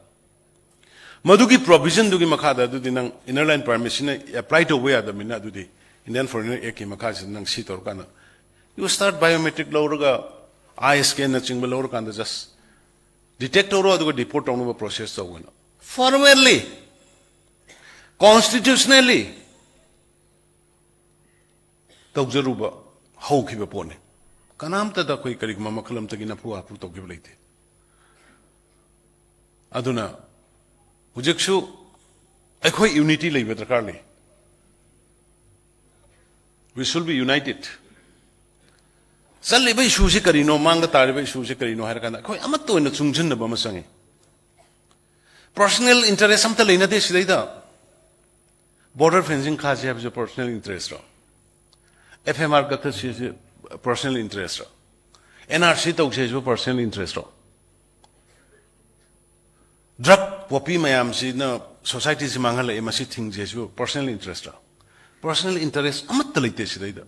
ꯃꯗꯨꯒꯤ provisionꯗꯨꯒꯤ ꯃꯈꯥꯗ ꯑꯗꯨꯗꯤ ꯅꯪ inner line permitꯁꯤꯅ apply ꯇꯧꯕ ꯌꯥꯗꯕꯅꯤꯅ, ꯑꯗꯨꯗꯤ Indian Foreigner Actꯀꯤ ꯃꯈꯥꯁꯤꯗ ꯅꯪ ꯁꯤ ꯇꯧꯔꯀꯥꯟꯗ, you start biometric ꯂꯧꯔꯒ, eye scanꯅꯆꯤꯡꯕ ꯂꯧꯔꯀꯥꯟꯗ, just detect ꯇꯧꯔꯣ, ꯑꯗꯨꯒ deport ꯇꯧꯅꯕ process ꯇꯧꯒꯅ, formally, constitutionally ꯇꯧꯖꯔꯨꯕ ꯍꯧꯈꯤꯕ ꯄꯣꯠꯅꯤ꯫ ꯀꯅꯥꯝꯇꯗ ꯑꯩꯈꯣꯏ ꯀꯔꯤꯒꯨꯝꯕ ꯃꯈꯜ ꯑꯃꯠꯇꯒꯤ ꯅꯐꯨ ꯍꯥꯐꯨ ꯇꯧꯈꯤꯕ ꯂꯩꯇꯦ꯫ ꯑꯗꯨꯅ ꯍꯧꯖꯤꯛꯁꯨ ꯑꯩꯈꯣꯏ unity ꯂꯩꯕ ꯗꯔꯀꯥꯔ ꯂꯩ꯫ We should be united. ꯆꯠꯂꯤꯕ ꯏꯁꯨꯁꯤ ꯀꯔꯤꯅꯣ, ꯃꯥꯡꯗ ꯇꯥꯔꯤꯕ ꯏꯁꯨꯁꯤ ꯀꯔꯤꯅꯣ ꯍꯥꯏꯔ ꯀꯥꯟꯗ ꯑꯩꯈꯣꯏ ꯑꯃꯠꯇ ꯑꯣꯏꯅ ꯆꯨꯡꯁꯤꯟꯅꯕ ꯑꯃ ꯆꯪꯉꯤ꯫ ꯄꯔꯁꯅꯦꯜ ꯏꯟꯇꯔꯦꯁ ꯑꯝꯇ ꯂꯩꯅꯗꯦ ꯁꯤꯗꯩꯗ꯫ ꯕꯣꯔꯗꯔ ꯐꯦꯟꯁꯤꯡ ꯈꯥꯁꯤ ꯍꯥꯏꯕꯁꯤ ꯄꯔꯁꯅꯦꯜ ꯏꯟꯇꯔꯦꯁꯔꯣ? ꯑꯦꯐ ꯑꯦꯝ ꯑꯥꯔ ꯀꯛꯊꯠꯁꯤ ꯍꯥꯏꯁꯤ ꯄꯔꯁꯅꯦꯜ ꯏꯟꯇꯔꯦꯁꯔꯣ? ꯑꯦꯟ ꯑꯥꯔ ꯁꯤ ꯇꯧꯁꯤ ꯍꯥꯏꯁꯤꯕꯨ ꯄꯔꯁꯅꯦꯜ ꯏꯟꯇꯔꯦꯁꯔꯣ? ꯗ꯭ꯔꯒ ꯄꯣꯄꯤ ꯃꯌꯥꯝꯁꯤꯅ ꯁꯣꯁꯥꯏꯇꯤꯁꯤ ꯃꯥꯡꯍꯜꯂꯛꯑꯦ, ꯃꯁꯤ ꯊꯤꯡꯁꯤ ꯍꯥꯏꯁꯤꯕꯨ ꯄꯔꯁꯅꯦꯜ ꯏꯟꯇꯔꯦꯁꯔꯣ? ꯄꯔꯁꯅꯦꯜ ꯏꯟꯇꯔꯦꯁ ꯑꯃꯠꯇ ꯂꯩꯇꯦ ꯁꯤꯗꯩꯗ꯫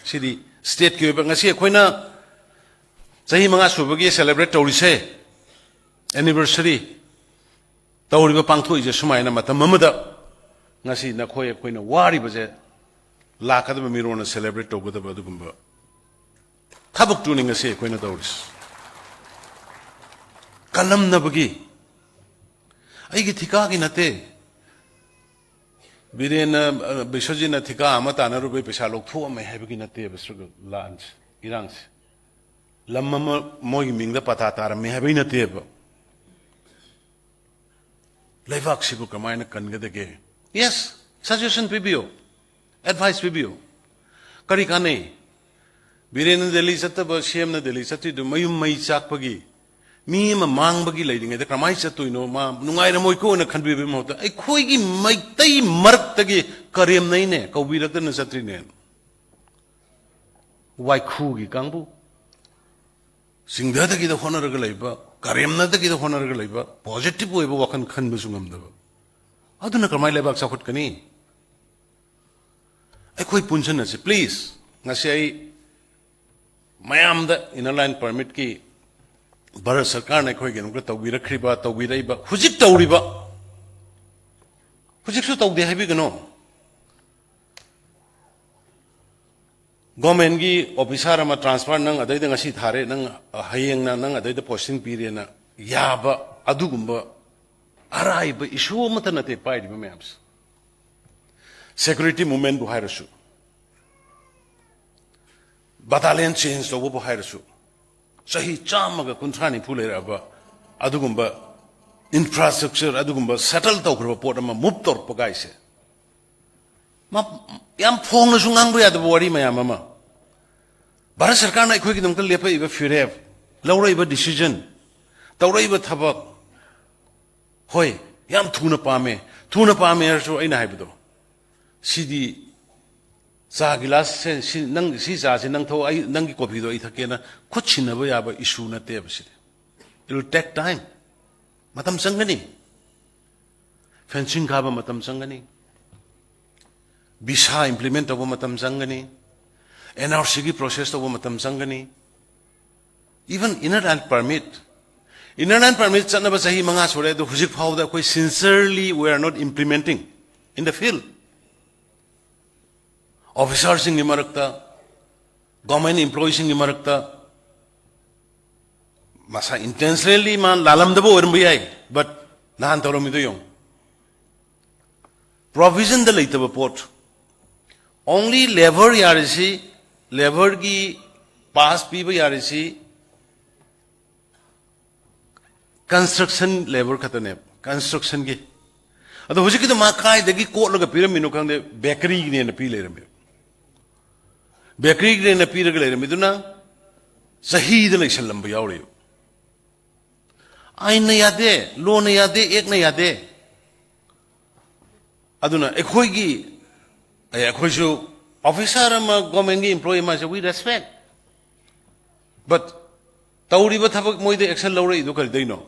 ꯁꯤꯗꯤ ꯁ꯭ꯇꯦꯠꯀꯤ ꯑꯣꯏꯕ, ꯉꯁꯤ ꯑꯩꯈꯣꯏꯅ ꯆꯍꯤ ꯃꯉꯥ ꯁꯨꯕꯒꯤ ꯁꯦꯂꯦꯕ꯭ꯔꯦꯠ ꯇꯧꯔꯤꯁꯦ, ꯑꯦꯅꯤꯚꯔꯁꯔꯤ ꯇꯧꯔꯤꯕ, ꯄꯥꯡꯊꯣꯛꯏꯁꯦ ꯁꯨꯃꯥꯏꯅ ꯃꯇꯝ ꯑꯃꯗ ꯉꯁꯤ ꯅꯈꯣꯏ ꯑꯩꯈꯣꯏꯅ ꯋꯥꯔꯤꯕꯁꯦ ꯂꯥꯛꯀꯗꯕ ꯃꯤꯔꯣꯟꯅ ꯁꯦꯂꯦꯕ꯭ꯔꯦꯠ ꯇꯧꯒꯗꯕ ꯑꯗꯨꯒꯨꯝꯕ ꯊꯕꯛꯇꯨꯅꯤ ꯉꯁꯤ ꯑꯩꯈꯣꯏꯅ ꯇꯧꯔꯤꯁꯤ꯫ ꯀꯜꯂꯝꯅꯕꯒꯤ, ꯑꯩꯒꯤ ꯊꯤꯀꯥꯒꯤ ꯅꯠꯇꯦ꯫ ꯕꯤꯔꯦꯟꯅ, ꯑ, ꯕꯤꯁ꯭ꯋꯖꯤꯠꯅ ꯊꯤꯀꯥ ꯑꯃ ꯇꯥꯟꯅꯔꯨꯕꯩ ꯄꯩꯁꯥ ꯂꯧꯊꯣꯛꯑꯝꯃꯦ ꯍꯥꯏꯕꯒꯤ ꯅꯠꯇꯦꯕ ꯁ꯭ꯇ꯭ꯔꯒꯜ, ꯂꯥꯟꯁꯦ, ꯏꯔꯥꯡꯁꯦ꯫ ꯂꯝ ꯑꯃ ꯃꯣꯏꯒꯤ ꯃꯤꯡꯗ ꯄꯇꯥ ꯇꯥꯔꯝꯃꯦ ꯍꯥꯏꯕꯒꯤ ꯅꯠꯇꯦꯕ꯫ ꯂꯩꯕꯥꯛꯁꯤꯕꯨ ꯀꯃꯥꯏꯅ ꯀꯟꯒꯗꯒꯦ? ꯌꯦꯁ, ꯁꯖꯦꯁꯟ ꯄꯤꯕꯤꯌꯨ, ꯑꯦꯗꯚꯥꯏꯁ ꯄꯤꯕꯤꯌꯨ꯫ ꯀꯔꯤ ꯀꯥꯟꯅꯩ? ꯕꯤꯔꯦꯟꯅ ꯗꯦꯜꯂꯤ ꯆꯠꯇꯕ, ꯁꯤ ꯑꯦꯝꯅ ꯗꯦꯜꯂꯤ ꯆꯠꯇ꯭ꯔꯤꯗꯨ ꯃꯌꯨꯝ ꯃꯩ ꯆꯥꯛꯄꯒꯤ, ꯃꯤ ꯑꯃ ꯃꯥꯡꯕꯒꯤ ꯂꯩꯔꯤꯉꯩꯗ ꯀꯔꯝꯍꯥꯏꯅ ꯆꯠꯇꯣꯏꯅꯣ? ꯃꯥ ꯅꯨꯡꯉꯥꯏꯔꯝꯃꯣꯏꯀꯣꯅ ꯈꯟꯕꯤꯕꯒꯤ ꯃꯍꯨꯠꯇ ꯑꯩꯈꯣꯏꯒꯤ ꯃꯩꯇꯩ ꯃꯔꯛꯇꯒꯤ ꯀꯔꯦꯝꯅꯩꯅꯦ, ꯀꯧꯕꯤꯔꯛꯇꯅ ꯆꯠꯇ꯭ꯔꯤꯅꯦ꯫ ꯋꯥꯏꯈꯨꯒꯤ ꯀꯥꯡꯕꯨ, ꯆꯤꯡꯊꯗꯒꯤꯗ ꯍꯣꯠꯅꯔꯒ ꯂꯩꯕ, ꯀꯔꯦꯝꯅꯗꯒꯤꯗ ꯍꯣꯠꯅꯔꯒ ꯂꯩꯕ, ꯄꯣꯖꯤꯇꯤꯚ ꯑꯣꯏꯕ ꯋꯥꯈꯜ ꯈꯟꯕꯁꯨ ꯉꯝꯗꯕ, ꯑꯗꯨꯅ ꯀꯃꯥꯏꯅ ꯂꯩꯕꯥꯛ ꯆꯥꯎꯈꯠꯀꯅꯤ? ꯑꯩꯈꯣꯏ ꯄꯨꯟꯁꯤꯟꯅꯁꯤ, ꯄ꯭ꯂꯤꯖ꯫ ꯉꯁꯤ ꯑꯩ ꯃꯌꯥꯝꯗ ꯏꯅꯔ ꯂꯥꯏꯟ ꯄꯔꯃꯤꯠꯀꯤ ꯚꯥꯔꯠ ꯁꯔꯀꯥꯔꯅ ꯑꯩꯈꯣꯏꯒꯤꯗꯃꯛꯇ ꯇꯧꯕꯤꯔꯛꯈ꯭ꯔꯤꯕ, ꯇꯧꯕꯤꯔꯛꯏꯕ, ꯍꯧꯖꯤꯛ ꯇꯧꯔꯤꯕ, ꯍꯧꯖꯤꯛꯁꯨ ꯇꯧꯗꯦ ꯍꯥꯏꯕꯤꯒꯅꯨ꯫ ꯒꯣꯔꯃꯦꯟꯒꯤ ꯑꯣꯐꯤꯁꯥꯔ ꯑꯃ ꯇ꯭ꯔꯥꯟꯁꯐꯔ, ꯅꯪ ꯑꯗꯩꯗ ꯉꯁꯤ ꯊꯥꯔꯦ, ꯅꯪ ꯍꯌꯦꯡꯅ ꯅꯪ ꯑꯗꯩꯗ ꯄꯣꯁꯇꯤꯡ ꯄꯤꯔꯦꯅ ꯌꯥꯕ ꯑꯗꯨꯒꯨꯝꯕ ꯑꯔꯥꯏꯕ ꯏꯁꯨ ꯑꯃꯠꯇ ꯅꯠꯇꯦ ꯄꯥꯏꯔꯤꯕ ꯃꯌꯥꯝꯁꯦ꯫ ꯁꯦꯀ꯭ꯌꯨꯔꯤꯇꯤ ꯃꯨꯚꯃꯦꯟꯕꯨ ꯍꯥꯏꯔꯁꯨ, ꯕꯇꯥꯂꯤꯌꯟ ꯆꯦꯟꯖ ꯇꯧꯕꯕꯨ ꯍꯥꯏꯔꯁꯨ, ꯆꯍꯤ ꯆꯥꯝꯃꯒ ꯀꯨꯟꯊ꯭ꯔꯥ ꯅꯤꯐꯨ ꯂꯩꯔꯛꯑꯕ ꯑꯗꯨꯒꯨꯝꯕ ꯏꯟꯐ꯭ꯔꯥꯁ꯭ꯇ꯭ꯔꯛꯆꯔ, ꯑꯗꯨꯒꯨꯝꯕ ꯁꯦꯇꯜ ꯇꯧꯈ꯭ꯔꯕ ꯄꯣꯠ ꯑꯃ ꯃꯨꯚ ꯇꯧꯔꯛꯄ ꯀꯥꯏꯁꯦ, ꯃ-, ꯌꯥꯝ ꯐꯣꯡꯅꯁꯨ ꯉꯥꯡꯕ ꯌꯥꯗꯕ ꯋꯥꯔꯤ ꯃꯌꯥꯝ ꯑꯃ꯫ ꯚꯥꯔꯠ ꯁꯔꯀꯥꯔꯅ ꯑꯩꯈꯣꯏꯒꯤꯗꯃꯛꯇ ꯂꯦꯞꯄꯛꯏꯕ ꯐꯤꯔꯦꯞ, ꯂꯧꯔꯛꯏꯕ decision, ꯇꯧꯔꯛꯏꯕ ꯊꯕꯛ, ꯍꯣꯏ, ꯌꯥꯝ ꯊꯨꯅ ꯄꯥꯝꯃꯦ꯫ ꯊꯨꯅ ꯄꯥꯝꯃꯦ ꯍꯥꯏꯔꯁꯨ ꯑꯩꯅ ꯍꯥꯏꯕꯗꯣ, ꯁꯤꯗꯤ ꯆꯥ ꯒꯤꯂꯥꯁꯁꯦ, ꯁꯤ ꯅꯪ, ꯁꯤ ꯆꯥꯁꯦ ꯅꯪ ꯊꯛꯑꯣ, ꯑꯩ ꯅꯪꯒꯤ ꯀꯣꯐꯤꯗꯣ ꯑꯩ ꯊꯛꯀꯦꯅ ꯈꯨꯠ ꯁꯤꯟꯅꯕ ꯌꯥꯕ issue ꯅꯠꯇꯦꯕ ꯁꯤꯗꯤ꯫ It will take time. ꯃꯇꯝ ꯆꯪꯒꯅꯤ꯫ Fencing ꯈꯥꯕ ꯃꯇꯝ ꯆꯪꯒꯅꯤ꯫ Visa implement ꯇꯧꯕ ꯃꯇꯝ ꯆꯪꯒꯅꯤ꯫ NRC ꯒꯤ process ꯇꯧꯕ ꯃꯇꯝ ꯆꯪꯒꯅꯤ꯫ Even inner line permit, inner line permit ꯆꯠꯅꯕ ꯆꯍꯤ ꯃꯉꯥ ꯁꯨꯔꯦ, ꯑꯗꯨ ꯍꯧꯖꯤꯛ ꯐꯥꯎꯕꯗ ꯑꯩꯈꯣꯏ sincerely we are not implementing in the field꯫ Officer ꯁꯤꯡꯒꯤ ꯃꯔꯛꯇ, government employee ꯁꯤꯡꯒꯤ ꯃꯔꯛꯇ, ꯃꯁꯥ intentionally ꯃꯥ ꯂꯥꯜꯂꯝꯗꯕ ꯑꯣꯏꯔꯝꯕ ꯌꯥꯏ, but ꯅꯍꯥꯟ ꯇꯧꯔꯝꯃꯤꯗꯣ ꯌꯦꯡꯉꯨ꯫ Provision ꯗ ꯂꯩꯇꯕ ꯄꯣꯠ, only labour ꯌꯥꯔꯤꯁꯤ, labour ꯒꯤ pass ꯄꯤꯕ ꯌꯥꯔꯤꯁꯤ construction labour ꯈꯛꯇꯅꯦꯕ, construction ꯒꯤ꯫ ꯑꯗꯣ ꯍꯧꯖꯤꯛꯀꯤꯗꯣ ꯃꯥ ꯀꯥꯏꯗꯒꯤ ꯀꯣꯠꯂꯒ ꯄꯤꯔꯝꯃꯤꯅꯣ ꯈꯪꯗꯦ, bakery ꯒꯤꯅꯦꯅ ꯄꯤ ꯂꯩꯔꯝꯃꯦ꯫ Bakery ꯒꯤꯅꯦꯅ ꯄꯤꯔꯒ ꯂꯩꯔꯝꯃꯤꯗꯨꯅ ꯆꯍꯤꯗ ꯂꯩꯁꯜꯂꯝꯕ ꯌꯥꯎꯔꯤꯕ꯫ ꯑꯥꯏꯟꯅ ꯌꯥꯗꯦ, law ꯅ ꯌꯥꯗꯦ, act ꯅ ꯌꯥꯗꯦ꯫ ꯑꯗꯨꯅ ꯑꯩꯈꯣꯏꯒꯤ, ꯑꯦ, ꯑꯩꯈꯣꯏꯁꯨ officer ꯑꯃ, government ꯀꯤ employee ꯑꯃꯁꯦ we respect, but ꯇꯧꯔꯤꯕ ꯊꯕꯛ ꯃꯣꯏꯗ action ꯂꯧꯔꯛꯏꯗꯨ ꯀꯔꯤꯗꯩꯅꯣ?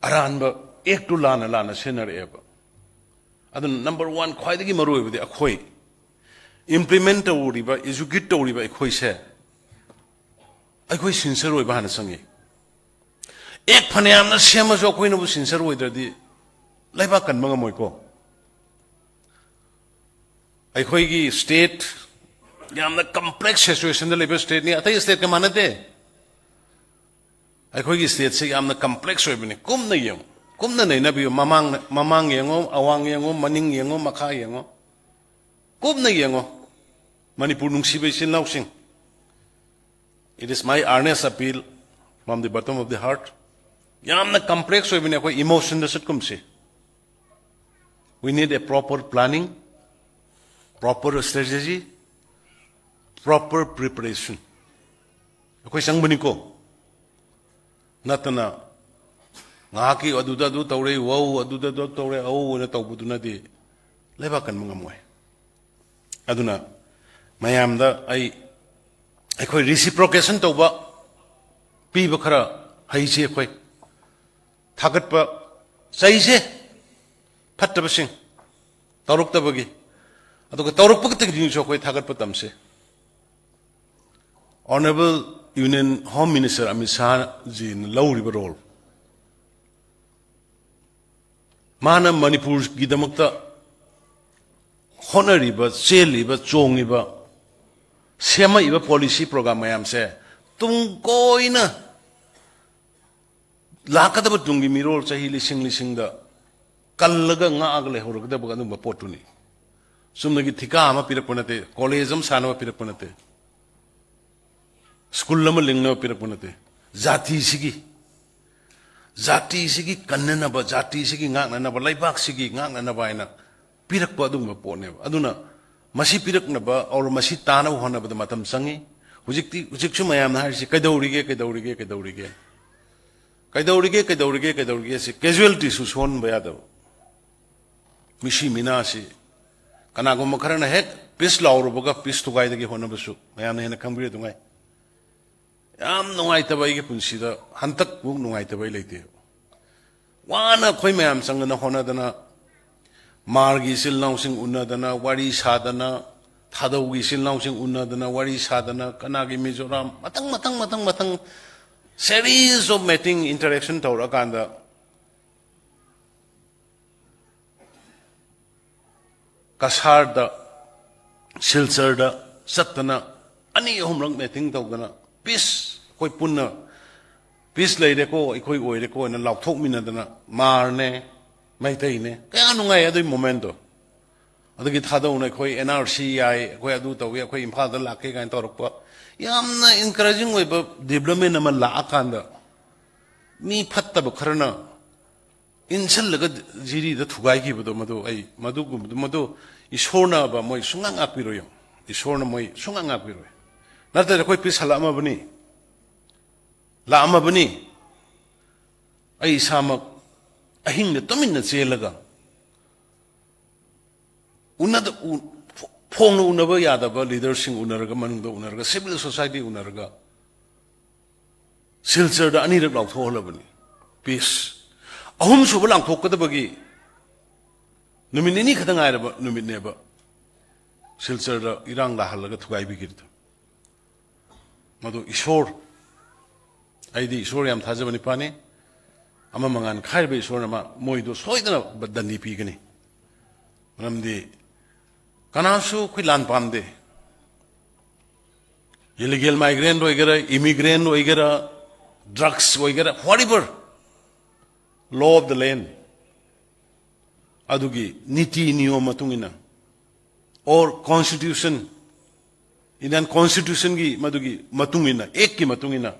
ꯑꯔꯥꯟꯕ act ꯇꯨ ꯂꯥꯟꯅ ꯂꯥꯟꯅ ꯁꯤꯖꯤꯟꯅꯔꯛꯑꯦꯕ꯫ ꯑꯗꯨꯅ number one ꯈ꯭ꯋꯥꯏꯗꯒꯤ ꯃꯔꯨꯑꯣꯏꯕꯗꯤ ꯑꯩꯈꯣꯏ implement ꯇꯧꯔꯤꯕ, execute ꯇꯧꯔꯤꯕ ꯑꯩꯈꯣꯏꯁꯦ, ꯑꯩꯈꯣꯏ sincere ꯑꯣꯏꯕ ꯍꯥꯟꯅ ꯆꯪꯉꯤ꯫ Act ꯐꯅꯌꯥꯝꯅ ꯁꯦꯝꯃꯁꯨ ꯑꯩꯈꯣꯏꯅꯕꯨ sincere ꯑꯣꯏꯗ꯭ꯔꯗꯤ ꯂꯩꯕꯥꯛ ꯀꯟꯕ ꯉꯝꯃꯣꯏꯀꯣ꯫ ꯑꯩꯈꯣꯏꯒꯤ state ꯌꯥꯝꯅ complex situation ꯗ ꯂꯩꯕ state ꯅꯤ, ꯑꯇꯩ state ꯀ ꯃꯥꯟꯅꯗꯦ꯫ ꯑꯩꯈꯣꯏꯒꯤ state ꯁꯦ ꯌꯥꯝꯅ complex ꯑꯣꯏꯕꯅꯤ꯫ ꯀꯨꯞꯅ ꯌꯦꯡꯉꯨ, ꯀꯨꯞꯅ ꯅꯩꯅꯕꯤꯌꯨ꯫ ꯃꯃꯥꯡ, ꯃꯃꯥꯡ ꯌꯦꯡꯉꯨ, ꯑꯋꯥꯡ ꯌꯦꯡꯉꯨ, ꯃꯅꯤꯡ ꯌꯦꯡꯉꯨ, ꯃꯈꯥ ꯌꯦꯡꯉꯨ, ꯀꯨꯞꯅ ꯌꯦꯡꯉꯨ꯫ ꯃꯅꯤꯄꯨꯔ ꯅꯨꯡꯁꯤꯕ ꯏꯆꯤꯜ ꯏꯅꯥꯎꯁꯤꯡ, it is my earnest appeal from the bottom of the heart. ꯌꯥꯝꯅ complex ꯑꯣꯏꯕꯅꯤ, ꯑꯩꯈꯣꯏ emotion the ꯆꯠꯀꯨꯝꯁꯤ꯫ We need a proper planning, proper strategy, proper preparation. ꯑꯩꯈꯣꯏ ꯆꯪꯕꯅꯤꯀꯣ꯫ ꯅꯠꯇꯅ ꯉꯥꯏꯍꯥꯛꯀꯤ ꯑꯗꯨꯗ ꯑꯗꯨ ꯇꯧꯔꯦ, ꯋꯧ, ꯑꯗꯨꯗ ꯑꯗꯨ ꯇꯧꯔꯦ, ꯑꯧ ꯑꯅ ꯇꯧꯕꯗꯨꯅꯗꯤ ꯂꯩꯕꯥꯛ ꯀꯟꯕ ꯉꯝꯃꯣꯏ꯫ ꯑꯗꯨꯅ ꯃꯌꯥꯝꯗ ꯑꯩ, ꯑꯩꯈꯣꯏ reciprocation ꯇꯧꯕ, ꯄꯤꯕ ꯈꯔ ꯍꯩꯁꯤ ꯑꯩꯈꯣꯏ꯫ ꯊꯥꯒꯠꯄ ꯆꯩꯁꯦ ꯐꯠꯇꯕꯁꯤꯡ ꯇꯧꯔꯛꯇꯕꯒꯤ, ꯑꯗꯨꯒ ꯇꯧꯔꯛꯄ ꯈꯛꯇꯪꯁꯤꯡꯁꯨ ꯑꯩꯈꯣꯏ ꯊꯥꯒꯠꯄ ꯇꯝꯁꯦ꯫ Honourable Union Home Minister Amit ꯁꯥꯍꯖꯤꯅ ꯂꯧꯔꯤꯕ role, ꯃꯥꯅ ꯃꯅꯤꯄꯨꯔꯒꯤꯗꯃꯛꯇ ꯍꯣꯠꯅꯔꯤꯕ, ꯆꯦꯜꯂꯤꯕ, ꯆꯣꯡꯉꯤꯕ, ꯁꯦꯝꯃꯛꯏꯕ policy program ꯃꯌꯥꯝꯁꯦ ꯇꯨꯡ ꯀꯣꯏꯅ ꯂꯥꯛꯀꯗꯕ ꯇꯨꯡꯒꯤ ꯃꯤꯔꯣꯜ ꯆꯍꯤ ꯂꯤꯁꯤꯡ ꯂꯤꯁꯤꯡꯗ ꯀꯜꯂꯒ ꯉꯥꯛꯑꯒ ꯂꯩꯍꯧꯔꯒꯗꯕ ꯑꯗꯨꯝꯕ ꯄꯣꯠꯇꯨꯅꯤ꯫ ꯆꯨꯝꯅꯒꯤ ꯊꯤꯀꯥ ꯑꯃ ꯄꯤꯔꯛꯄ ꯅꯠꯇꯦ, ꯀꯣꯂꯦꯖ ꯑꯃ ꯁꯥꯅꯕ ꯄꯤꯔꯛꯄ ꯅꯠꯇꯦ, ꯁ꯭ꯀꯨꯜ ꯑꯃ ꯂꯤꯡꯅꯕ ꯄꯤꯔꯛꯄ ꯅꯠꯇꯦ꯫ ꯖꯥꯇꯤꯁꯤꯒꯤ, ꯖꯥꯇꯤꯁꯤꯒꯤ ꯀꯟꯅꯅꯕ, ꯖꯥꯇꯤꯁꯤꯒꯤ ꯉꯥꯛꯅꯅꯕ, ꯂꯩꯕꯥꯛꯁꯤꯒꯤ ꯉꯥꯛꯅꯅꯕ ꯍꯥꯏꯅ ꯄꯤꯔꯛꯄ ꯑꯗꯨꯒꯨꯝꯕ ꯄꯣꯠꯅꯦꯕ꯫ ꯑꯗꯨꯅ ꯃꯁꯤ ꯄꯤꯔꯛꯅꯕ, or ꯃꯁꯤ ꯇꯥꯅꯕ ꯍꯣꯠꯅꯕꯗ ꯃꯇꯝ ꯆꯪꯉꯤ꯫ ꯍꯧꯖꯤꯛꯇꯤ, ꯍꯧꯖꯤꯛꯁꯨ ꯃꯌꯥꯝꯅ ꯍꯥꯏꯔꯤꯁꯤ, "ꯀꯩꯗꯧꯔꯤꯒꯦ, ꯀꯩꯗꯧꯔꯤꯒꯦ, ꯀꯩꯗꯧꯔꯤꯒꯦ?" ꯀꯩꯗꯧꯔꯤꯒꯦ, ꯀꯩꯗꯧꯔꯤꯒꯦ, ꯀꯩꯗꯧꯔꯤꯒꯦ ꯁꯤ casualtyꯁꯨ ꯁꯣꯟꯍꯟꯕ ꯌꯥꯗꯕ꯫ ꯃꯤꯁꯤ ꯃꯤꯅꯥꯁꯤ ꯀꯅꯥꯒꯨꯝꯕ ꯈꯔꯅ ꯍꯦꯛ peace ꯂꯥꯎꯔꯨꯕꯒ peace ꯊꯨꯒꯥꯏꯗꯒꯤ ꯍꯣꯠꯅꯕꯁꯨ ꯃꯌꯥꯝꯅ ꯍꯦꯟꯅ ꯈꯪꯕꯤꯔꯗꯨꯉꯥꯏ꯫ ꯌꯥꯝ ꯅꯨꯡꯉꯥꯏꯇꯕ ꯑꯩꯒꯤ ꯄꯨꯟꯁꯤꯗ, ꯍꯟꯇꯛꯃꯨꯛ ꯅꯨꯡꯉꯥꯏꯇꯕ ꯑꯩ ꯂꯩꯇꯦ꯫ ꯋꯥꯅ ꯑꯩꯈꯣꯏ ꯃꯌꯥꯝ ꯆꯪꯗꯅ ꯍꯣꯠꯅꯗꯅ, ꯃꯥꯔꯒꯤ ꯏꯆꯤꯜ ꯏꯅꯥꯎꯁꯤꯡ ꯎꯅꯗꯅ, ꯋꯥꯔꯤ ꯁꯥꯗꯅ, ꯊꯥꯗꯧꯒꯤ ꯏꯆꯤꯜ ꯏꯅꯥꯎꯁꯤꯡ ꯎꯅꯗꯅ, ꯋꯥꯔꯤ ꯁꯥꯗꯅ, ꯀꯅꯥꯒꯤ ꯃꯤꯖꯣꯔꯥꯝ, ꯃꯊꯪ, ꯃꯊꯪ, ꯃꯊꯪ, ꯃꯊꯪ series of meeting, interaction ꯇꯧꯔꯛꯑꯀꯥꯟꯗ, ꯀꯁꯥꯔꯗ, ꯁꯤꯜꯆꯔꯗ ꯆꯠꯇꯅ ꯑꯅꯤ ꯑꯍꯨꯝꯂꯛ meeting ꯇꯧꯗꯅ, peace, ꯑꯩꯈꯣꯏ ꯄꯨꯟꯅ peace ꯂꯩꯔꯦꯀꯣ, ꯑꯩꯈꯣꯏ ꯑꯣꯏꯔꯦꯀꯣ ꯍꯥꯏꯅ ꯂꯥꯎꯊꯣꯛꯃꯤꯟꯅꯗꯅ, ꯃꯥꯔꯅꯦ, ꯃꯩꯇꯩꯅꯦ, ꯀꯌꯥ ꯅꯨꯡꯉꯥꯏ ꯑꯗꯨꯒꯤ momentꯗꯣ꯫ ꯑꯗꯨꯒꯤ ꯊꯥꯗꯧꯅ ꯑꯩꯈꯣꯏ NRC ꯌꯥꯏ, ꯑꯩꯈꯣꯏ ꯑꯗꯨ ꯇꯧꯏ, ꯑꯩꯈꯣꯏ ꯏꯝꯐꯥꯜꯗ ꯂꯥꯛꯀꯦ ꯀꯥꯏꯅ ꯇꯧꯔꯛꯄ, ꯌꯥꯝꯅ encouraging ꯑꯣꯏꯕ development ꯑꯃ ꯂꯥꯛꯑꯀꯥꯟꯗ, ꯃꯤ ꯐꯠꯇꯕ ꯈꯔꯅ ꯏꯟꯁꯤꯜꯂꯒ ꯖꯤꯔꯤꯗ ꯊꯨꯒꯥꯏꯈꯤꯕꯗꯣ, ꯃꯗꯨ ꯑꯩ, ꯃꯗꯨꯒꯨꯝꯕꯗꯨ, ꯃꯗꯨ ꯏꯁꯣꯔꯅꯕ ꯃꯣꯏ ꯁꯨꯡꯉꯥꯛ ꯉꯥꯛꯄꯤꯔꯣꯏ꯫ ꯌꯦꯡꯉꯨ, ꯏꯁꯣꯔꯅ ꯃꯣꯏ ꯁꯨꯡꯉꯥꯛ ꯉꯥꯛꯄꯤꯔꯣꯏ꯫ ꯅꯠꯇ꯭ꯔꯗꯤ ꯑꯩꯈꯣꯏ ꯄꯤꯁ ꯍꯜꯂꯛꯑꯝꯃꯕꯅꯤ, ꯂꯥꯛꯑꯝꯃꯕꯅꯤ꯫ ꯑꯩ ꯏꯁꯥꯃꯛ ꯑꯍꯤꯡꯗ ꯇꯨꯃꯤꯟꯅ ꯆꯦꯜꯂꯒ, ꯎꯅꯗ-, ꯎ-, ꯐꯣꯡꯅ ꯎꯅꯕ ꯌꯥꯗꯕ ꯂꯤꯗꯔꯁꯤꯡ ꯎꯅꯔꯒ, ꯃꯅꯨꯡꯗ ꯎꯅꯔꯒ, ꯁꯤꯚꯤꯜ ꯁꯣꯁꯥꯏꯇꯤ ꯎꯅꯔꯒ, ꯁꯤꯜꯆꯔꯗ ꯑꯅꯤꯔꯛ ꯂꯥꯎꯊꯣꯛꯍꯜꯂꯕꯅꯤ꯫ ꯄꯤꯁ ꯑꯍꯨꯝꯁꯨꯕ ꯂꯥꯎꯊꯣꯛꯀꯗꯕꯒꯤ ꯅꯨꯃꯤꯠ ꯅꯤꯅꯤ ꯈꯛꯇ ꯉꯥꯏꯔꯕ ꯅꯨꯃꯤꯠꯅꯦꯕ ꯁꯤꯜꯆꯔꯗ ꯏꯔꯥꯡ ꯂꯥꯛꯍꯜꯂꯒ ꯊꯨꯒꯥꯏꯕꯤꯈꯤꯕꯗꯣ꯫ ꯃꯗꯨ ꯏꯁꯣꯔ, ꯑꯩꯗꯤ ꯏꯁꯣꯔ ꯌꯥꯝ ꯊꯥꯖꯕ ꯅꯤꯄꯥꯅꯤ꯫ ꯑꯃ ꯃꯉꯥꯟ ꯈꯥꯏꯔꯕ ꯏꯁꯣꯔꯅ ꯃꯥ, ꯃꯣꯏꯗꯣ ꯁꯣꯏꯗꯅ ꯗꯟꯗꯤ ꯄꯤꯒꯅꯤ꯫ ꯃꯔꯝꯗꯤ ꯀꯅꯥꯁꯨ ꯑꯩꯈꯣꯏ ꯂꯥꯟ ꯄꯥꯝꯗꯦ꯫ ꯏꯂꯤꯒꯦꯜ ꯃꯥꯏꯒ꯭ꯔꯦꯟ ꯑꯣꯏꯒꯦꯔꯥ, ꯏꯃꯤꯒ꯭ꯔꯦꯟ ꯑꯣꯏꯒꯦꯔꯥ, ꯗ꯭ꯔꯒꯁ ꯑꯣꯏꯒꯦꯔꯥ, whatever, law of the land, ꯑꯗꯨꯒꯤ ꯅꯤꯇꯤ ꯅꯤꯌꯣꯝ ꯃꯇꯨꯡ ꯏꯟꯅ, or constitution, Indian constitutionꯒꯤ ꯃꯗꯨꯒꯤ ꯃꯇꯨꯡ ꯏꯟꯅ, actꯀꯤ ꯃꯇꯨꯡ ꯏꯟꯅ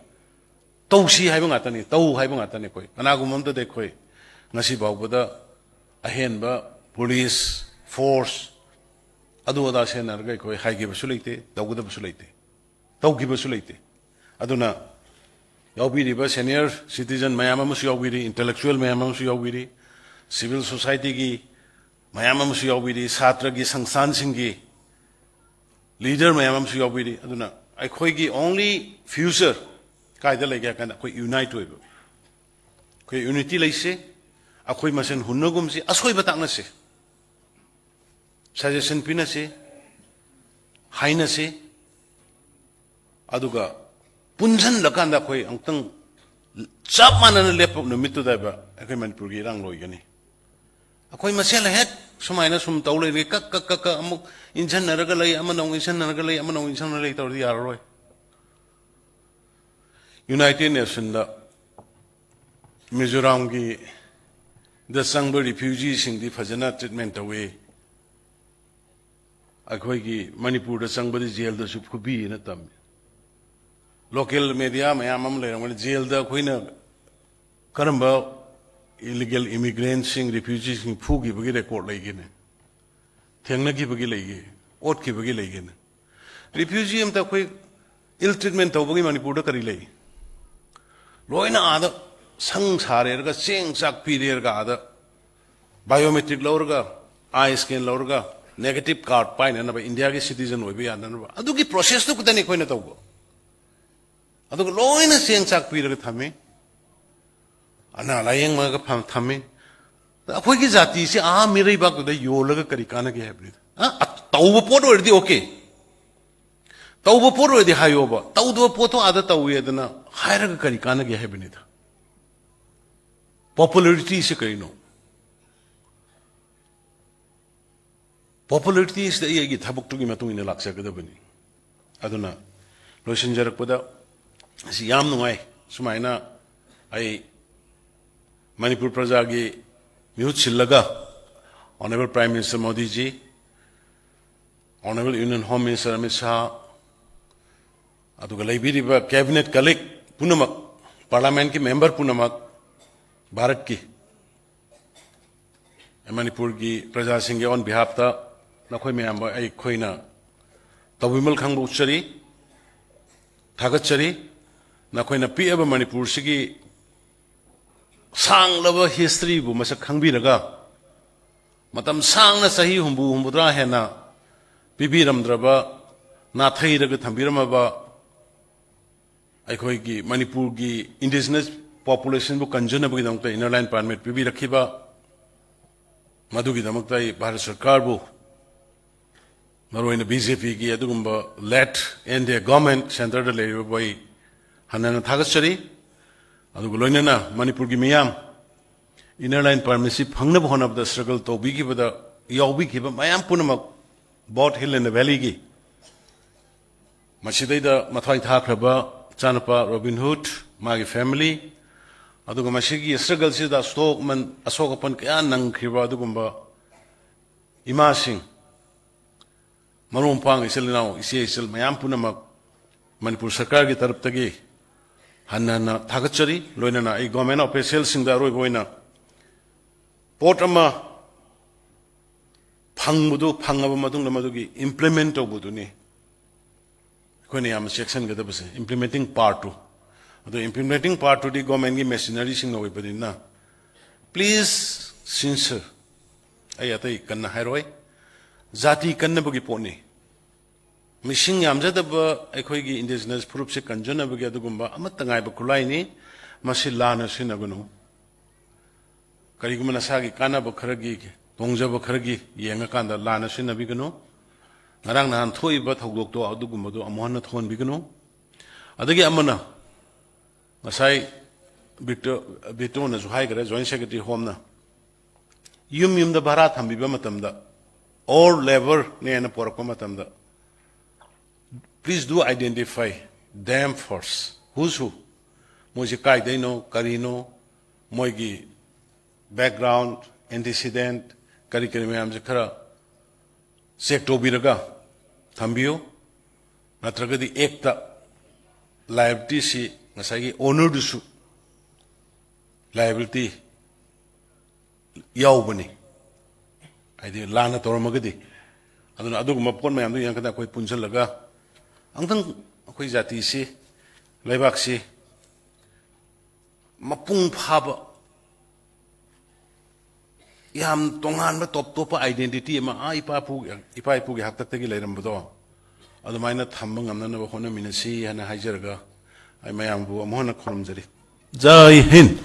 ꯇꯧꯁꯤ ꯍꯥꯏꯕ ꯉꯥꯛꯇꯅꯤ, ꯇꯧ ꯍꯥꯏꯕ ꯉꯥꯛꯇꯅꯤ꯫ ꯑꯩꯈꯣꯏ ꯀꯅꯥꯒꯨꯝꯕ ꯑꯝꯇꯗꯤ ꯑꯩꯈꯣꯏ ꯉꯁꯤ ꯐꯥꯎꯕꯗ ꯑꯍꯦꯟꯕ police force ꯑꯗꯨ ꯑꯗꯥ ꯁꯦꯟꯅꯔꯒ ꯑꯩꯈꯣꯏ ꯍꯥꯏꯈꯤꯕꯁꯨ ꯂꯩꯇꯦ, ꯇꯧꯒꯗꯕꯁꯨ ꯂꯩꯇꯦ, ꯇꯧꯈꯤꯕꯁꯨ ꯂꯩꯇꯦ꯫ ꯑꯗꯨꯅ ꯌꯥꯎꯕꯤꯔꯤꯕ senior citizen ꯃꯌꯥꯝ ꯑꯃꯁꯨ ꯌꯥꯎꯕꯤꯔꯤ, intellectual ꯃꯌꯥꯝ ꯑꯃꯁꯨ ꯌꯥꯎꯕꯤꯔꯤ, civil societyꯒꯤ ꯃꯌꯥꯝ ꯑꯃꯁꯨ ꯌꯥꯎꯕꯤꯔꯤ, ꯁꯥꯇ꯭ꯔꯒꯤ ꯁꯪꯁꯊꯥꯟꯁꯤꯡꯒꯤ leader ꯃꯌꯥꯝ ꯑꯃꯁꯨ ꯌꯥꯎꯕꯤꯔꯤ꯫ ꯑꯗꯨꯅ ꯑꯩꯈꯣꯏꯒꯤ only future ꯀꯥꯏꯗ ꯂꯩꯒꯦ ꯍꯥꯏ ꯀꯥꯟꯗ ꯑꯩꯈꯣꯏ unite ꯑꯣꯏꯕ, ꯑꯩꯈꯣꯏ unity ꯂꯩꯁꯤ, ꯑꯩꯈꯣꯏ ꯃꯁꯦꯟ ꯍꯨꯟꯅꯒꯨꯝꯁꯤ, ꯑꯁꯣꯏꯕ ꯇꯥꯛꯅꯁꯤ, suggestion ꯄꯤꯅꯁꯤ, ꯍꯥꯏꯅꯁꯤ, ꯑꯗꯨꯒ ꯄꯨꯟꯁꯤꯜꯂꯀꯥꯟꯗ ꯑꯩꯈꯣꯏ ꯑꯃꯨꯛꯇꯪ ꯆꯞ ꯃꯥꯟꯅꯅ ꯂꯦꯞꯄ ꯅꯨꯃꯤꯠꯇꯨꯗ ꯍꯥꯏꯕ ꯑꯩꯈꯣꯏ ꯃꯅꯤꯄꯨꯔꯒꯤ ꯏꯔꯥꯡ ꯂꯣꯏꯒꯅꯤ꯫ ꯑꯩꯈꯣꯏ ꯃꯁꯦꯜ ꯍꯦꯛ ꯁꯨꯃꯥꯏꯅ ꯁꯨꯝ ꯇꯧ ꯂꯩꯔꯦ, ꯀꯛ ꯀꯛ ꯀꯛ ꯀꯛ ꯑꯃꯨꯛ ꯏꯟꯁꯤꯟꯅꯔꯒ ꯂꯩ, ꯑꯃꯅ ꯑꯃꯨꯛ ꯏꯟꯁꯤꯟꯅꯔꯒ ꯂꯩ, ꯑꯃꯅ ꯑꯃꯨꯛ ꯏꯟꯁꯤꯟꯅꯔꯒ ꯂꯩ ꯇꯧꯔꯗꯤ ꯌꯥꯔꯔꯣꯏ꯫ United Nationꯗ ꯃꯤꯖꯣꯔꯥꯝꯒꯤ ꯗ ꯆꯪꯕ refugeeꯁꯤꯡꯗꯤ ꯐꯖꯅ treatment ꯇꯧꯏ꯫ ꯑꯩꯈꯣꯏꯒꯤ ꯃꯅꯤꯄꯨꯔꯗ ꯆꯪꯕꯗꯤ ꯖꯦꯜꯗꯁꯨ ꯐꯨꯕꯤꯅ ꯇꯝꯃꯤ꯫ Local media ꯃꯌꯥꯝ ꯑꯃ ꯂꯩꯔꯝꯒꯅꯤ, ꯖꯦꯜꯗ ꯑꯩꯈꯣꯏꯅ ꯀꯔꯝꯕ Illegal immigrantꯁꯤꯡ, refugeeꯁꯤꯡ ꯐꯨꯈꯤꯕꯒꯤ record ꯂꯩꯒꯦꯅꯦ? ꯊꯦꯡꯅꯈꯤꯕꯒꯤ ꯂꯩꯒꯦ? ꯑꯣꯠꯈꯤꯕꯒꯤ ꯂꯩꯒꯦꯅꯦ? Refugee ꯑꯝꯇ ꯑꯩꯈꯣꯏ ill treatment ꯇꯧꯕꯒꯤ ꯃꯅꯤꯄꯨꯔꯗ ꯀꯔꯤ ꯂꯩ? ꯂꯣꯏꯅ ꯑꯥꯗ ꯁꯪ ꯁꯥꯔꯦꯔꯒ, ꯆꯦꯡ ꯆꯥꯛ ꯄꯤꯔꯦꯔꯒ, ꯑꯥꯗ biometric ꯂꯧꯔꯒ, eye scan ꯂꯧꯔꯒ, negative card ꯄꯥꯏꯅꯅꯕ, ꯏꯟꯗꯤꯌꯥꯒꯤ citizen ꯑꯣꯏꯕ ꯌꯥꯅꯅꯕ, ꯑꯗꯨꯒꯤ processꯇꯨ ꯈꯛꯇꯅꯤ ꯑꯩꯈꯣꯏꯅ ꯇꯧꯕ꯫ ꯑꯗꯨꯒ ꯂꯣꯏꯅ ꯆꯦꯡ ꯆꯥꯛ ꯄꯤꯔꯒ ꯊꯝꯃꯤ, ꯑꯅꯥ ꯂꯥꯌꯦꯡꯕꯒ ꯐ-, ꯊꯝꯃꯤ꯫ ꯑꯩꯈꯣꯏꯒꯤ ꯖꯥꯇꯤꯁꯤ ꯑꯥ ꯃꯤꯔꯩꯕꯥꯛꯇꯨꯗ ꯌꯣꯜꯂꯒ ꯀꯔꯤ ꯀꯥꯟꯅꯒꯦ ꯍꯥꯏꯕꯅꯤꯗ꯫ ꯑ, ꯑ, ꯇꯧꯕ ꯄꯣꯠ ꯑꯣꯏꯔꯗꯤ okay, ꯇꯧꯕ ꯄꯣꯠ ꯑꯣꯏꯔꯗꯤ ꯍꯥꯏꯌꯣꯕ, ꯇꯧꯗꯕ ꯄꯣꯠꯇꯣ ꯑꯥꯗ ꯇꯧꯋꯦꯗꯅ ꯍꯥꯏꯔꯒ ꯀꯔꯤ ꯀꯥꯟꯅꯒꯦ ꯍꯥꯏꯕꯅꯤꯗ꯫ Popularityꯁꯤ ꯀꯩꯅꯣ? Popularityꯁꯤꯗ ꯑꯩ ꯑꯩꯒꯤ ꯊꯕꯛꯇꯨꯒꯤ ꯃꯇꯨꯡ ꯏꯟꯅ ꯂꯥꯛꯆꯒꯗꯕꯅꯤ꯫ ꯑꯗꯨꯅ ꯂꯣꯏꯁꯤꯟꯖꯔꯛꯄꯗ, ꯑꯁꯤ ꯌꯥꯝ ꯅꯨꯡꯉꯥꯏ, ꯁꯨꯃꯥꯏꯅ ꯑꯩ ꯃꯅꯤꯄꯨꯔ ꯄ꯭ꯔꯖꯥꯒꯤ ꯃꯤꯍꯨꯠ ꯁꯤꯜꯂꯒ Honourable Prime Minister ꯃꯣꯗꯤꯖꯤ, Honourable Union Home Minister Amit Shah, ꯑꯗꯨꯒ ꯂꯩꯕꯤꯔꯤꯕ cabinet colleague ꯄꯨꯝꯅꯃꯛ, parliamentꯀꯤ member ꯄꯨꯝꯅꯃꯛ, ꯚꯥꯔꯠꯀꯤ, ꯃꯅꯤꯄꯨꯔꯒꯤ ꯄ꯭ꯔꯖꯥꯁꯤꯡꯒꯤ on behalfꯇ ꯅꯈꯣꯏ ꯃꯌꯥꯝꯕꯨ ꯑꯩꯈꯣꯏꯅ ꯇꯧꯕꯤꯃꯜ ꯈꯪꯕ ꯎꯠꯆꯔꯤ, ꯊꯥꯒꯠꯆꯔꯤ꯫ ꯅꯈꯣꯏꯅ ꯄꯤꯛꯑꯕ ꯃꯅꯤꯄꯨꯔꯁꯤꯒꯤ ꯁꯥꯡꯂꯕ historyꯕꯨ ꯃꯁꯛ ꯈꯪꯕꯤꯔꯒ, ꯃꯇꯝ ꯁꯥꯡꯅ, ꯆꯍꯤ ꯍꯨꯝꯐꯨ, ꯍꯨꯝꯐꯨꯇꯔꯥ ꯍꯦꯟꯅ ꯄꯤꯕꯤꯔꯝꯗ꯭ꯔꯕ, ꯅꯥꯊꯩꯔꯒ ꯊꯝꯕꯤꯔꯝꯃꯕ ꯑꯩꯈꯣꯏꯒꯤ ꯃꯅꯤꯄꯨꯔꯒꯤ indigenous populationꯕꯨ ꯀꯟꯖꯅꯕꯒꯤꯗꯃꯛꯇ inner line permit ꯄꯤꯕꯤꯔꯛꯈꯤꯕ, ꯃꯗꯨꯒꯤꯗꯃꯛꯇ ꯑꯩ ꯚꯥꯔꯠ ꯁꯔꯀꯥꯔꯕꯨ, ꯃꯔꯨꯑꯣꯏꯅ BJPꯒꯤ ꯑꯗꯨꯒꯨꯝꯕ led NDA government centreꯗ ꯂꯩꯔꯤꯕꯕꯨ ꯑꯩ ꯍꯟꯅ ꯍꯟꯅ ꯊꯥꯒꯠꯆꯔꯤ꯫ ꯑꯗꯨꯒ ꯂꯣꯏꯅꯅ ꯃꯅꯤꯄꯨꯔꯒꯤ ꯃꯤꯌꯥꯝ inner line permitꯁꯤ ꯐꯪꯅꯕ ꯍꯣꯠꯅꯕꯗ struggle ꯇꯧꯕꯤꯈꯤꯕꯗ ꯌꯥꯎꯕꯤꯈꯤꯕ ꯃꯌꯥꯝ ꯄꯨꯝꯅꯃꯛ, both Hill and Valleyꯒꯤ, ꯃꯁꯤꯗꯩꯗ ꯃꯊ꯭ꯋꯥꯏ ꯊꯥꯈ꯭ꯔꯕ ꯏꯆꯥꯅꯨꯄꯥ ꯔꯣꯕꯤꯟ ꯍꯨꯗ, ꯃꯥꯒꯤ family, ꯑꯗꯨꯒ ꯃꯁꯤꯒꯤ struggleꯁꯤꯗ ꯑꯁꯣꯛ-, ꯑꯁꯣꯛ ꯑꯄꯟ ꯀꯌꯥ ꯅꯪꯈ꯭ꯔꯤꯕ ꯑꯗꯨꯒꯨꯝꯕ ꯏꯃꯥꯁꯤꯡ, ꯃꯔꯨꯞ ꯃꯄꯥꯡ, ꯏꯆꯤꯜ ꯏꯅꯥꯎ, ꯏꯆꯦ ꯏꯆꯜ ꯃꯌꯥꯝ ꯄꯨꯝꯅꯃꯛ ꯃꯅꯤꯄꯨꯔ ꯁꯔꯀꯥꯔꯒꯤ ꯇꯔꯞꯇꯒꯤ ꯍꯟꯅ ꯍꯟꯅ ꯊꯥꯒꯠꯆꯔꯤ꯫ ꯂꯣꯏꯅꯅ ꯑꯩ government officialꯁꯤꯡꯗ ꯑꯔꯣꯏꯕ ꯑꯣꯏꯅ ꯄꯣꯠ ꯑꯃ ꯐꯪꯕꯗꯨ, ꯐꯪꯉꯕ ꯃꯇꯨꯡꯗ ꯃꯗꯨꯒꯤ implement ꯇꯧꯕꯗꯨꯅꯤ ꯑꯩꯈꯣꯏꯅ ꯌꯥꯝꯅ ꯆꯦꯛꯁꯤꯟꯒꯗꯕꯁꯦ, implementing part ꯇꯨ꯫ ꯑꯗꯣ implementing part ꯇꯨꯗꯤ government ꯀꯤ machinery ꯁꯤꯡꯅ ꯑꯣꯏꯕꯅꯤꯅ, please, sincere, ꯑꯩ ꯑꯇꯩ ꯀꯟꯅ ꯍꯥꯏꯔꯣꯏ, ꯖꯥꯇꯤ ꯀꯟꯅꯕꯒꯤ ꯄꯣꯠꯅꯤ꯫ ꯃꯤꯁꯤꯡ ꯌꯥꯝꯖꯗꯕ ꯑꯩꯈꯣꯏꯒꯤ indigenous ꯐꯨꯔꯨꯞꯁꯦ ꯀꯟꯖꯅꯕꯒꯤ ꯑꯗꯨꯒꯨꯝꯕ ꯑꯃꯠꯇ ꯉꯥꯏꯕ ꯈꯨꯠꯂꯥꯏꯅꯤ꯫ ꯃꯁꯤ ꯂꯥꯟꯅ ꯁꯤꯖꯤꯟꯅꯒꯅꯨ꯫ ꯀꯔꯤꯒꯨꯝꯕ ꯅꯁꯥꯒꯤ ꯀꯥꯟꯅꯕ ꯈꯔꯒꯤ, ꯇꯣꯡꯖꯕ ꯈꯔꯒꯤ ꯌꯦꯡꯉꯀꯥꯟꯗ ꯂꯥꯟꯅ ꯁꯤꯖꯤꯟꯅꯕꯤꯒꯅꯨ꯫ ꯉꯔꯥꯡ ꯅꯍꯥꯟ ꯊꯣꯛꯏꯕ ꯊꯧꯗꯣꯛꯇꯣ ꯑꯗꯨꯒꯨꯝꯕꯗꯣ ꯑꯃꯨꯛ ꯍꯟꯅ ꯊꯣꯛꯍꯟꯕꯤꯒꯅꯨ꯫ ꯑꯗꯒꯤ ꯑꯃꯅ, ꯉꯁꯥꯏ ꯕꯤꯇꯣ, ꯕꯤꯇꯣꯅꯁꯨ ꯍꯥꯏꯈ꯭ꯔꯦ, Joint Secretary Home ꯅ, ꯌꯨꯝ ꯌꯨꯝꯗ ꯚꯔꯥ ꯊꯝꯕꯤꯕ ꯃꯇꯝꯗ, or labour ꯅꯦꯅ ꯄꯣꯔꯛꯄ ꯃꯇꯝꯗ, please do identify them first. Who's who? ꯃꯣꯏꯁꯦ ꯀꯥꯏꯗꯩꯅꯣ, ꯀꯔꯤꯅꯣ, ꯃꯣꯏꯒꯤ background, antecedent, ꯀꯔꯤ ꯀꯔꯤ ꯃꯌꯥꯝꯁꯦ ꯈꯔ check ꯇꯧꯕꯤꯔꯒ ꯊꯝꯕꯤꯌꯨ꯫ ꯅꯠꯇ꯭ꯔꯒꯗꯤ act ꯇ liability ꯁꯤ ꯉꯁꯥꯏꯒꯤ owner ꯗꯨꯁꯨ liability ꯌꯥꯎꯕꯅꯤ, ꯍꯥꯏꯗꯤ ꯂꯥꯟꯅ ꯇꯧꯔꯝꯃꯒꯗꯤ꯫ ꯑꯗꯨꯅ ꯑꯗꯨꯒꯨꯝꯕ ꯄꯣꯠ ꯃꯌꯥꯝꯗꯨ ꯌꯦꯡꯉꯀꯥꯟꯗ ꯑꯩꯈꯣꯏ ꯄꯨꯟꯁꯤꯜꯂꯒ ꯑꯃꯨꯛꯇꯪ ꯑꯩꯈꯣꯏ ꯖꯥꯇꯤꯁꯤ, ꯂꯩꯕꯥꯛꯁꯤ ꯃꯄꯨꯡ ꯐꯥꯕ, ꯌꯥꯝ ꯇꯣꯉꯥꯟꯕ, top ꯇꯣꯞꯄ identity ꯑꯃ, ꯑꯥ, ꯏꯄꯥ ꯏꯄꯨ, ꯏꯄꯥ ꯏꯄꯨꯒꯤ ꯍꯥꯛꯇꯛꯇꯒꯤ ꯂꯩꯔꯝꯕꯗꯣ, ꯑꯗꯨꯃꯥꯏꯅ ꯊꯝꯕ ꯉꯝꯅꯅꯕ ꯍꯣꯠꯅꯃꯤꯟꯅꯁꯤ ꯍꯥꯏꯅ ꯍꯥꯏꯖꯔꯒ, ꯑꯩ ꯃꯌꯥꯝꯕꯨ ꯑꯃꯨꯛ ꯍꯟꯅ ꯈꯨꯔꯨꯝꯖꯔꯤ꯫ ꯖꯥꯏ ꯍꯤꯟꯗ꯫